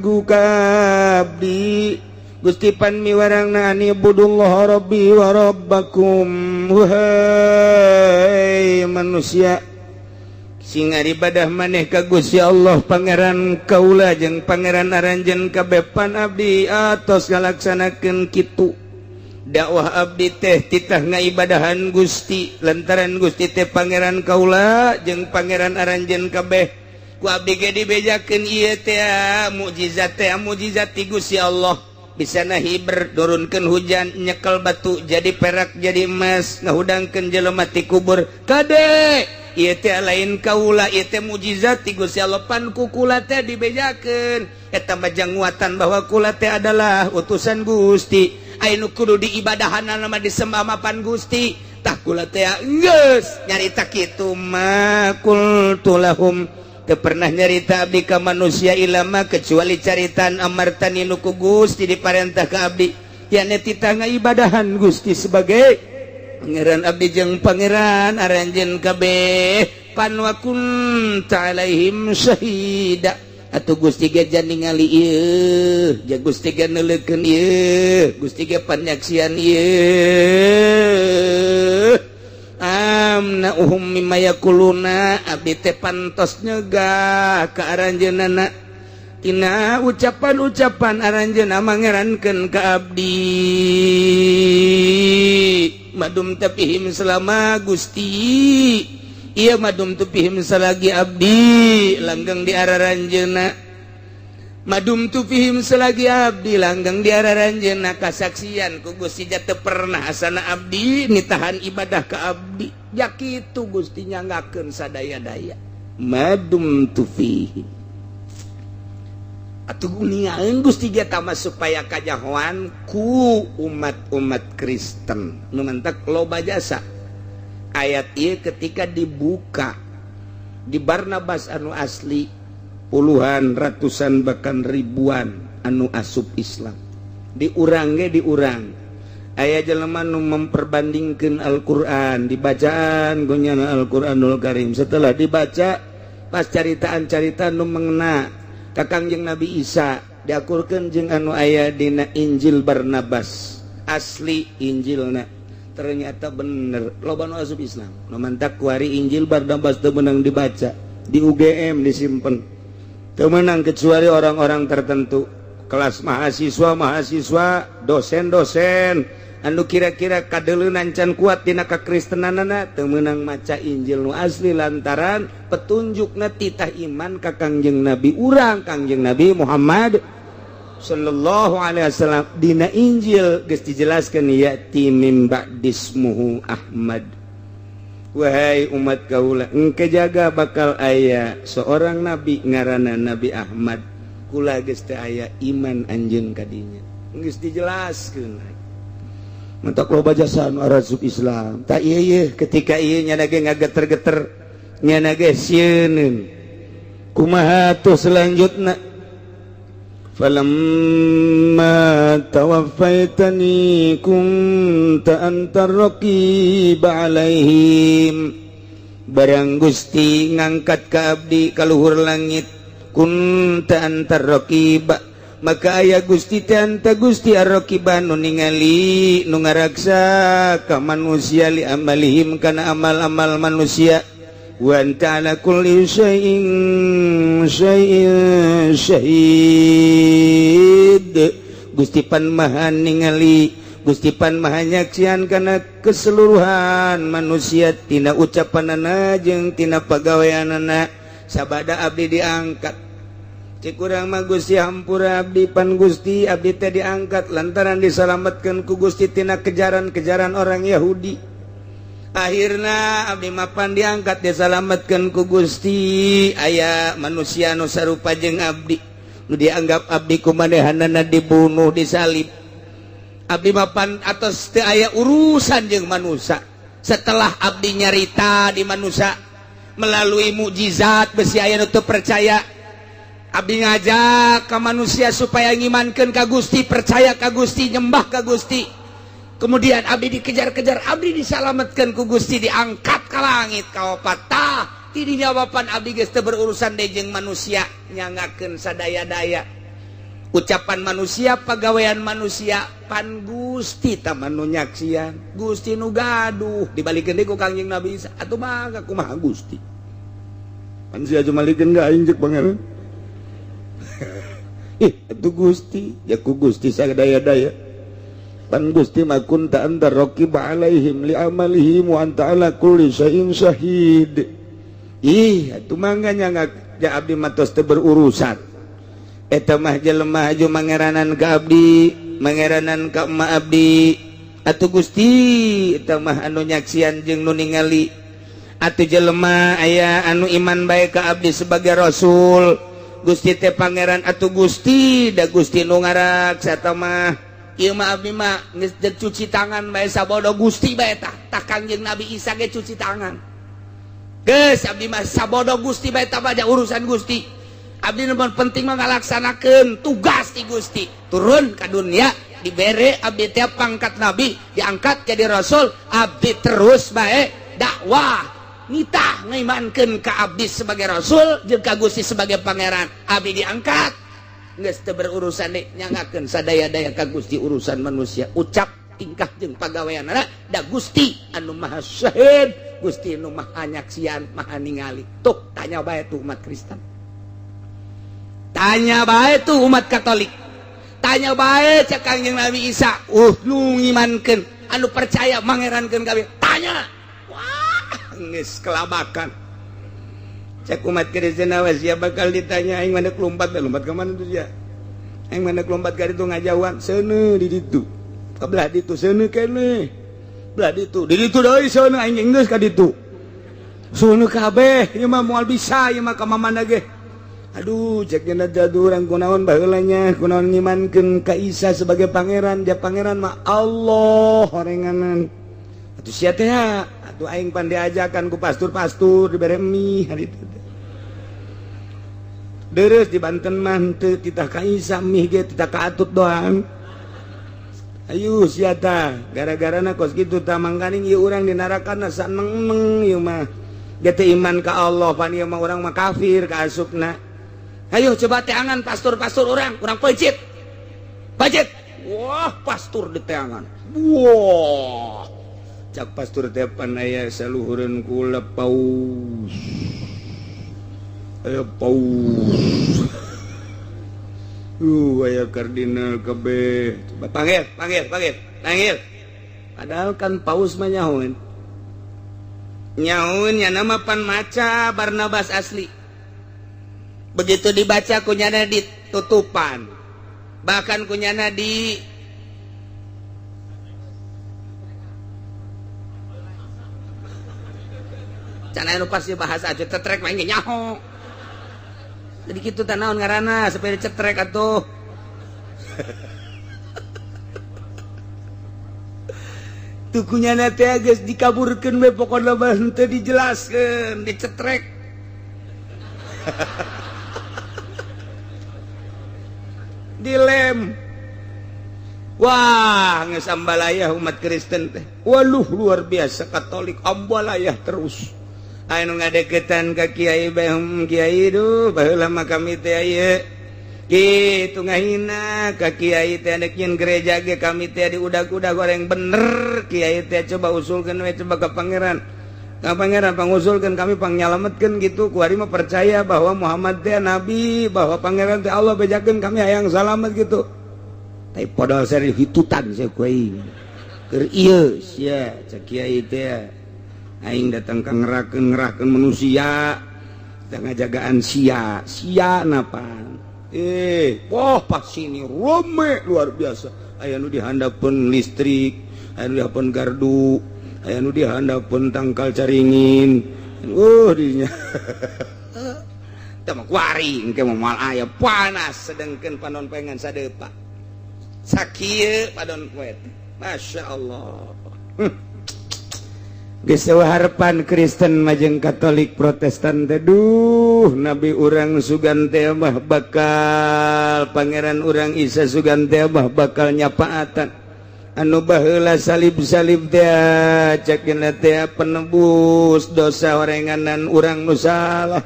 abdi. Gusti pan miwarangna an ibudullaha rabbi wa rabbakum. Wahai manusia, sing ibadah maneh ka Gusti Allah pangeran kaula jeung pangeran aranjeun kabeh. Pan abdi atos ngalaksanakeun kitu dakwah abdi teh, titah ngaibadahan Gusti lantaran Gusti teh pangeran kaula jeung pangeran aranjeun kabeh. Ku abdi ge dibejakeun ieu teh mukjizat teh mukjizat ti Gusti Allah, bisa nahiber nurunkeun hujan, nyekel batu jadi perak, jadi emas, ngahudangkeun jelema ti kubur. Kade ieu teh lain kaula, ieu teh mukjizat ti Gusti Allah. Pan ku kula teh dibejakeun eta mah nguatan bahwa kula teh adalah utusan Gusti. Anu kudu diibadahan mah, disembah mah pan Gusti. Tah, kula teh geus nyarita kitu. Ma qultu lahum, teu pernah nyarita abdi ka manusia ilama kecuali caritan amartani nu ku Gusti diparentah ka abdi, yakni titah ngibadahan Gusti sebagai pangeran abdi jeung pangeran aranjeun kabeh. Pan wa kunta alaihim syahida, atuh Gusti ge ningali ieu, ja Gusti ge neuleukeun ieu, Gusti ge panyaksian ieu. Amna'uhum mimma yaquluna, abdi teh pantos nyegah ka aranjeunna tina ucapan-ucapan aranjeunna mangerankeun ka abdi. Madumta fihim, selama Gusti, iya, madumtu fihim, selagi abdi langgeng di araranjeunna. Madumtu fihim, selagi abdi langgeng di araranjeunna, kasaksian ku Gusti teu pernah asana abdi nitahan ibadah ka abdi. Ya kitu Gusti nyanggakeun sadaya-daya. Madumtu fihim, atuh ningalin Gusti ge tama supaya kajahoan ku umat-umat Kristen nu mantak loba jasa. Ayat ieu ketika dibuka di Barnabas anu asli, puluhan, ratusan, bahkan ribuan anu asup Islam. Di urang ge, di urang aya jelema nu memperbandingkan Al-Qur'an, dibacaan gonyana Al-Qur'anul Karim. Setelah dibaca, pas caritaan-carita nu mengena ka Kangjeng Nabi Isa diakurkeun jeung anu aya dina Injil Barnabas asli, Injilna ternyata bener, loba nu asup Islam. Nu mantak kuari Injil Barnabas teu meunang dibaca di UGM, disimpen, teu meunang kecuali orang-orang tertentu, kelas mahasiswa mahasiswa, dosen-dosen anu kira-kira kadeleunan can kuat dina kakristenanana, teu meunang maca Injil nu asli lantaran petunjukna titah iman ka Kangjeng Nabi urang, Kangjeng Nabi Muhammad sallallahu alaihi wasallam. Dina Injil geus dijelaskeun, ya'ti mim ba'dismuhu Ahmad. Wahai umat kaula, engke jaga bakal aya seorang nabi ngaranna Nabi Ahmad. Kula geus teu aya, iman anjeun kadinya. Geus dijelaskeun. Mentok loba jasa anu arasup Islam. Tak iya iya ketika iya nyana ge ngageter-geter, nyana ge sieun. Kumaha tuh selanjutna? Falamma tawaffaitani kunta antar raqib alaihim. Barang Gusti ngangkat ka abdi ka luhur langit, kunta antar raqib, maka aya Gusti teh, anta Gusti, ar-raqiba nu ningali, nu ngaraksa ka manusia, li amalihim, kana amal-amal manusia. Wa anta ala kulli syai'in syai'in syahid. Gusti pan maha ningali, Gusti pan maha nyaksian kana keseluruhan manusia tina ucapanana jeung tina pagaweanana. Sabada abdi diangkat, cek urang mah, Gusti, hampura abdi, pan Gusti abdi teh diangkat lantaran diselamatkan ku Gusti tina kejaran-kejaran orang Yahudi. Akhirnya abdi mapan diangkat, diselamatkan ku Gusti. Aya manusia nu sarupa jeung abdi nu dianggap abdi kumanehanana, dibunuh, disalib. Abdi mapan atos teu aya urusan jeung manusia. Setelah abdi nyarita di manusia melalui mukjizat, besi aya nu teu percaya. Abdi ngajak ke manusia supaya ngimankeun ka Gusti, percaya ka Gusti, nyembah ka Gusti. Kemudian abdi dikejar-kejar, abdi disalamatkan ku Gusti, diangkat ke langit kaopat. Tah, tidinya wapan abdi geus teu berurusan deui jeung manusia, nyangakeun sadaya-daya ucapan manusia, pagawean manusia. Pan Gusti tah nu nyaksian, Gusti nu gaduh. Dibalikeun deui ku Kangjeng Nabi Isa, atuh mangga kumaha Gusti? Pan sia jumalikeun ka aing, cek Pangeran. Ih, itu Gusti ya, ku Gusti sadaya-daya. Pan Gusti mah kunta anta raqib alaihim li amalihim wa anta ala kulli syai'in syahid. Ih, atuh mangga nya ya, abdi mah tos teu berurusan. Eta mah jelema aju mangeranan ka abdi, mangeranan ka emak abdi. Atuh Gusti eta mah anu nyaksian jeung nu ningali. Atuh jelema aya anu iman bae ka abdi sebagai rasul. Gusti teh Pangeran atuh Gusti, da Gusti nu ngaraksa mah. Ieu mah abdi mah geus cuci tangan bae, sabodo Gusti bae. Tah tah, Kangjeng Nabi Isa ge cuci tangan. Geus, abdi mah sabodo Gusti bae, tah baja urusan Gusti. Abdi nu penting mah ngalaksanakeun tugas ti Gusti, turun ka dunia, dibere abdi teh pangkat nabi, diangkat jadi rasul. Abdi terus bae dakwah, nitah ngaimankeun ka abdi sebagai rasul jeung ka Gusti sebagai pangeran. Abdi diangkat geus teu berurusan deui, nyangakeun sadaya-daya ka Gusti urusan manusia, ucap, tingkah jeung pagaweanana, da Gusti anu maha syahid. Gusti nu Maha Nyaksian, Maha Ningali. Tuh, tanya bae tuh umat Kristen, tanya bae tuh umat Katolik, tanya bae cek Kangjeng Nabi Isa, nu ngimankeun, anu percaya mangerankeun kabeh, tanya. Wah, geus kelabakan. Cek umat Kristen, awas ya bakal ditanya. Aing mana lompat, lompat ke mana tuh ya? Aing mana lompat ka ditu, ngajauhan seuneu di ditu, ka belah ditu seuneu keneh, belah ditu, di ditu deui seuneu. Aing geus ka ditu seuneu kabeh. Ieu mah moal bisa, ieu mah ka mamana ge. Aduh, cek nya urang, kunaon baheula nya, kunaon ngimankeun ka Isa sebagai pangeran? Dia pangeran mah Allah horenganan atuh sia teh. Atuh aing pan diajakan ku pastur-pastur, dibere mie hari itu. Deres di Banten mah henteu titah ka Isa, mie ge titah ka Atut doang. Ayo sia tah, gara-garana kos kitu tah, mangkaning ieu urang di narakana saneng-neng. Ieu mah ge teu iman ka Allah, pan ieu mah urang mah kafir ka asupna. Ayo coba teangan pastur-pastur orang, urang peuncit. Peuncit. Wah, pastur di teangan. Wah. Cak pastur teh, pan aya saluhureun kula paus. Aya paus. Aya kardinal kabeh. Coba panggil, panggil, panggil, panggil. Padahal kan paus mah nyahoeun. Nyahoeun nya nama pan maca Barnabas asli. Begitu dibaca kunyana ditutupan, bahkan kunyana di can anu pasti bahasa aja cetrek mah nyaho. Jadi kitu tah, naon ngaranna supaya dicetrek atuh? Tukunya teh geus dikaburkeun we, pokona mah henteu dijelaskeun, dicetrek, dilem. Wah, geus ambalayah umat Kristen teh. Waluh, luar biasa. Katolik ambalayah terus. Anu ngadeketan ka kiai bae, kiai, duh, baheula mah kami teh ieu kitu ngahina ka kiai teh, dek nyieun gereja ge kami teh diudag-udag goreng. Bener kiai teh, coba usulkeun we, coba ka pangeran, ka pangeran pangusulkeun, kami pangnyalametkeun gitu. Kuari mah percaya bahwa Muhammad teh nabi, bahwa pangeran teh Allah, bejakeun kami hayang salamet gitu. Tapi padahal seri hitutan sia ku aing keur ieu sia. Cek kiai teh, aing datang ka ngerakeun, ngerahkeun manusia teh ngajagaan sia sia napa. Wah, pas sini rame luar biasa. Aya nu dihandapeun listrik, aya nu dihandapeun gardu, aya nu dihandapeun tangkal caringin. Dinya teh mah kuari engke mah moal aya panas, sedengkeun panon pengen sadepa sakieu panon poe. Masya Allah. Geus harapan Kristen majeng Katolik Protestan teh, duh, nabi urang sugan teh mah bakal, pangeran urang Isa sugan teh mah bakal nyapaatan. Anu baheula salib-salib teh, cek teh penebus dosa orenganan urang nu salah.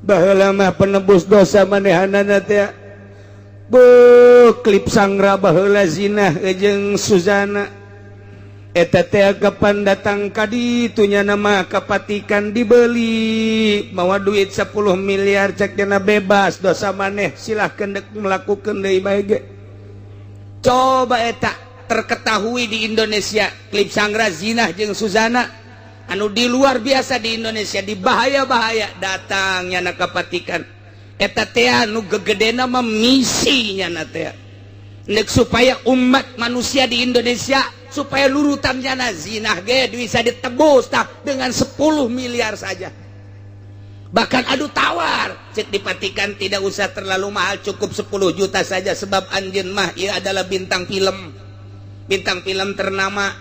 Baheula mah penebus dosa manehanana teh. Bu, klip Sanggra baheula zinah jeung Suzana eta teh, kapan datang ka ditunya nama kapatikan dibeli mawa duit 10 miliar, cek dena bebas dosa maneh, silahkan dek melakukan deui bae ge. Coba eta terketahui di Indonesia, klip Sanggra zinah jeung Suzana anu di luar biasa di Indonesia, di bahaya-bahaya datangnya na kapatikan eta teh, anu gegedena mah misinya na teh nek supaya umat manusia di Indonesia supaya lurutannya na zinah ge bisa ditebus tah dengan 10 miliar saja. Bahkan adu tawar cek dipatikan, tidak usah terlalu mahal, cukup 10 juta saja, sebab anjeun mah ia adalah bintang film, bintang film ternama.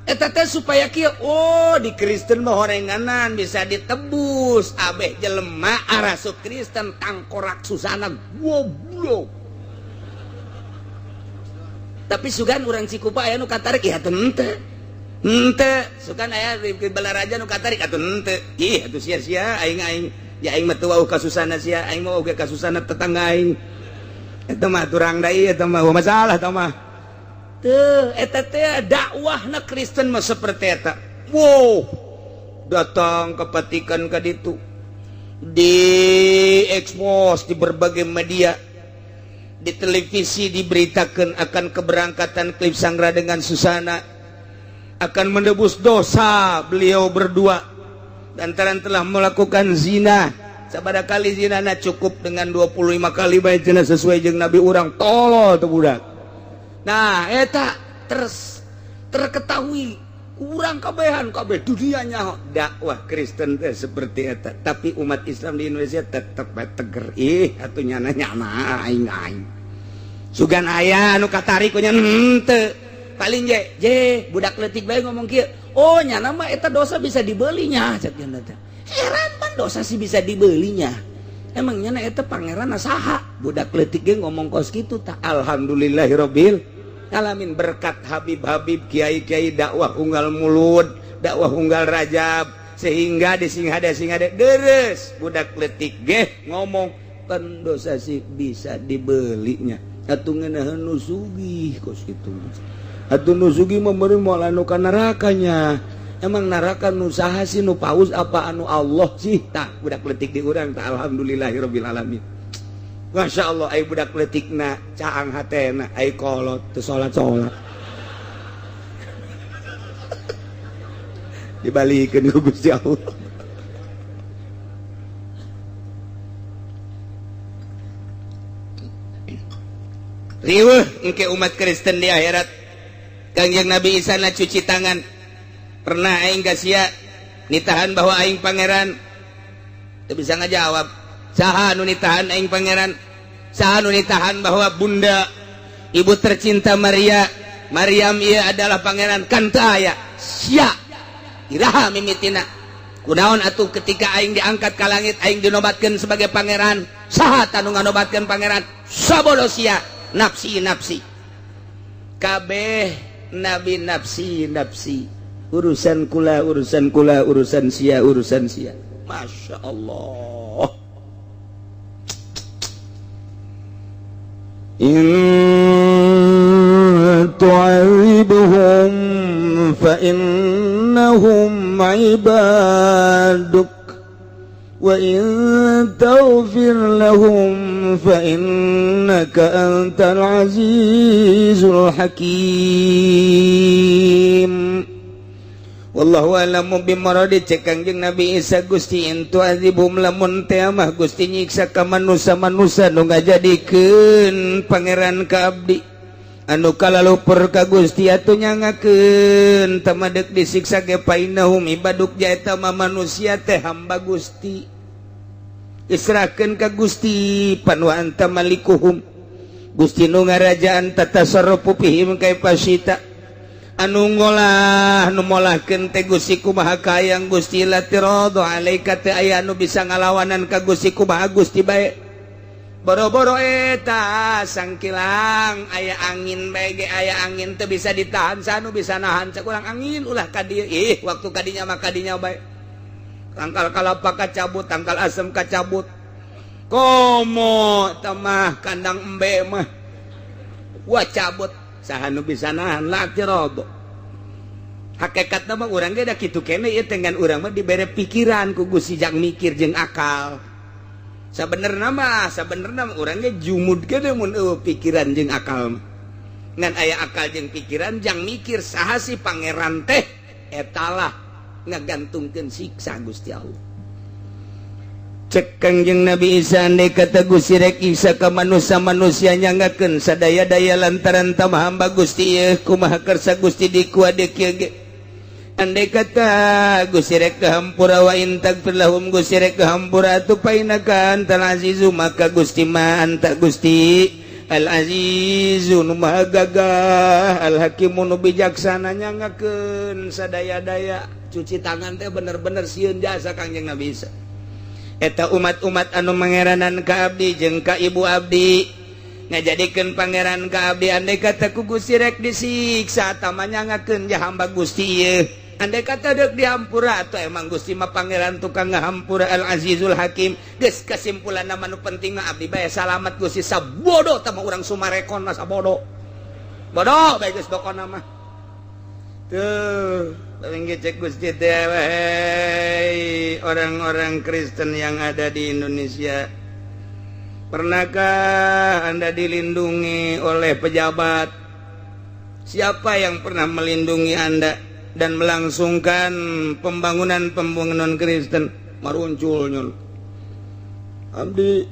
Eta teh supaya kieu, oh, di Kristen mah horenganan bisa ditebus. Abeh jelema arasup Kristen tangkorak Susana, goblok. Tapi sugan urang Cikupa aya nu katarik ya? Henteu, henteu. Sugan aya di Balaraja nu katarik atuh? Henteu. Ih, atuh sia-sia aing. Aing ya, aing mah teu wauh ka Susana sia, aing mah oge ka Susana tetangga aing. Eta mah turang deui, eta mah masalah eta mah. Teu, eta teh dakwahna Kristen mah seperti eta. Wow. Datang ke Vatikan ka ditu, diekspos di berbagai media, di televisi diberitakan akan keberangkatan Cliff Sangra dengan Susana akan menebus dosa beliau berdua lantaran telah melakukan zina. Sabada kali zina na cukup dengan 25 kali bae cenah sesuai jeung nabi urang. Tolol tuh budak. Nah, eta terus terketahui kurang kabehan kabeh dunianya dakwah Kristen teh seperti eta, tapi umat Islam di Indonesia tetep bae teger. Ih, atuh nyana nyana aing aing sugan aya anu katarik nya henteu paling je je budak leutik bae ngomong kieu, oh nyana mah eta dosa bisa dibelinya cek nya teh. Heran pan dosa sih bisa dibelinya, emang nyana eta pangeran saha? Budak leutik ge ngomong kos kitu. Tak alhamdulillahirabbil alamin, berkat Habib-habib, kiai-kiai dakwah unggal Mulud, dakwah unggal Rajab, sehingga di singhade singhade deres budak leutik ge ngomong pan dosa sih bisa dibelinya. Atuh ngeunaheun nu sugih kos kitu, atuh nu sugih mah meureun moal anu ka nerakanya. Emang neraka nu saha sih, nu paus apa anu Allah sih? Tah budak leutik di urang tah. Alhamdulillahirabbil alamin, Masya Allah. Ai budak leutikna caang hatena, ai kolot teu salat-salat dibalikeun ku Gusti Allah. Riweuh engke umat Kristen di akhirat. Kangjeng Nabi Isa na cuci tangan. Pernah aing ka sia nitahan bahwa aing pangeran? Teu bisa ngajawab. Saha anu nitahan aing pangeran? Saha anu nitahan bahwa bunda ibu tercinta Maria, Maryam ieu adalah pangeran? Kan teu aya. Sia iraha mimitina? Kunaon atuh ketika aing diangkat ka langit aing dinobatkeun sebagai pangeran? Saha tanu nganobatkeun pangeran? Sabodo sia, nafsi nafsi. Kabeh nabi nafsi nafsi, urusan kula urusan kula, urusan sia urusan sia. Masya Allah. In tu'adzibhum fa innahum ibaduk wa in taghfir lahum fa innaka antal azizul hakim. Wallahu a'lamu bimuradi. Cek Kangjeng Nabi Isa, Gusti, in tu'adzibhum lamun teh mah Gusti nyiksa ka manusa-manusa nu ngajadikeun pangeran ka abdi anu kalalupur ka Gusti atuh nyangakeun tamadek disiksa ge painahum ibaduk jaeta mah manusia teh hamba Gusti, israkeun ka Gusti pan wa anta malikuhum, Gusti nu ngarajaan tatasarrufu fihim kaifa syita, anu ngolah nu molahkeun teh Gusti kumaha kayang Gusti, la tiradu alaika teh aya anu bisa ngalawanan ka Gusti kumaha Gusti bae. Boro-boro eta sangkilang aya angin bae ge aya angin teu bisa ditahan, sanu bisa nahan cek urang angin ulah ka dieu. Ih, waktu kadinya mah kadinya bae, tangkal kalapa kacabut, tangkal asem kacabut, komo tamah kandang embe mah wah cabut, saha nu bisa nahan? La tiradu. Hakikatna mah urang ge da kitu keneh ieu, dengan urang mah dibere pikiran ku Gusti jang mikir jeung akal. Sabenerna mah urang ge jumud keneh mun eueuh pikiran jeung akal mah. Ngan aya akal jeung pikiran jang mikir saha sih pangeran teh, etalah ngagantungkeun siksa Gusti Allah. Cek Kangjeng Nabi Isa, andai kata Gusti rek Isa ka manusia-manusia nyangakeun sadaya-daya lantaran tamah hamba Gusti ieu kumaha kersa Gusti dikuade kieu ge. Andai kata Gusti rek kahampura wa in tagfir lahum Gusti rek kahampura atuh painaka antal azizu, maka Gusti ma anta Gusti al azizu nu maha gagah, al hakimu nu bijaksana nyangakeun sadaya-daya. Cuci tangan teh bener-bener sieun jasa Kangjeng Nabi Isa. Eta umat-umat anu mangeranan ka abdi jeung ka ibu abdi ngajadikeun pangeran ka abdi, andai kata ku Gusti rek disiksa tah nyangakeun ja hamba Gusti ieu. Andai kata deuk dihampura atuh emang Gusti mah pangeran tukang ngahampura, al azizul hakim. Geus kesimpulanna mah nu penting mah abdi bae salamat Gusti sabodo tah mah urang Sumarekon mah sabodo bodoh bae geus pokona mah. Tuh, paling cek Gusti teh, wahai orang-orang Kristen yang ada di Indonesia, pernahkah Anda dilindungi oleh pejabat? Siapa yang pernah melindungi Anda dan melangsungkan pembangunan-pembangunan Kristen? Marunculnya abdi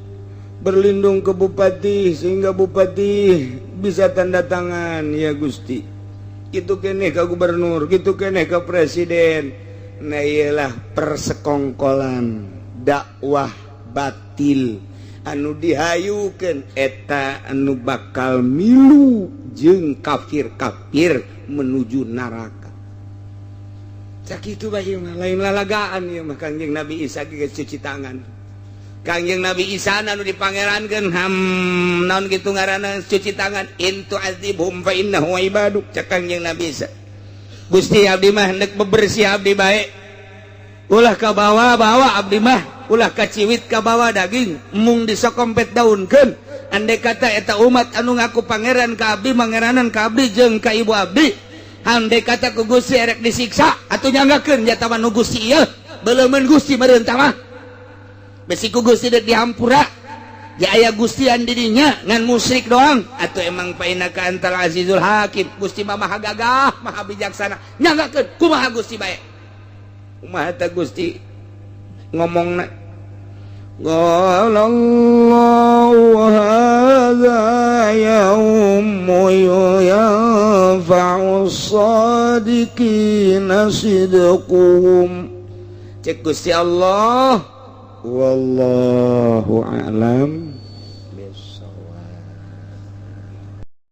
berlindung ke bupati sehingga bupati bisa tanda tangan, ya Gusti, gitu keneh ke gubernur, gitu keneh ke presiden. Nah, iyalah persekongkolan dakwah batil anu dihayukeun eta anu bakal milu jeung kafir-kafir menuju neraka. Sakitu bae mah, lain lalagaan ieu mah. Kangjeng Nabi Isa geus cuci tangan. Kangjeng Nabi Isa anu dipangerankeun ham naon kitu ngaranna cuci tangan. In tu'adzibhum fa innahu ibaduk, cek Kangjeng Nabi Isa. Gusti, abdi mah hendak bebersih abdi bae, ulah ka bawa-bawa abdi mah, ulah kaciwit ka bawa daging, mung disokompet daunkeun. Andai kata eta umat anu ngaku pangeran ka abdi, mangeranan ka abdi jeung ka ibu abdi, andai kata ku Gusti erek disiksa atuh nyanggakeun jata mah nu Gusti ieu beleumeun Gusti meureun tah mah besi ku Gusti dek dihampura ya aya Gustian dirinya ngan musyrik doang. Atau emang fa innaka antal azizul hakim, Gusti mah maha gagah, maha bijaksana, nyanggakeun kumaha Gusti bae, kumaha tah Gusti ngomongna. قال الله هذا يوم ينفع الصادقين صدقهم. Cek Gusti Allah, wallahu a'lam.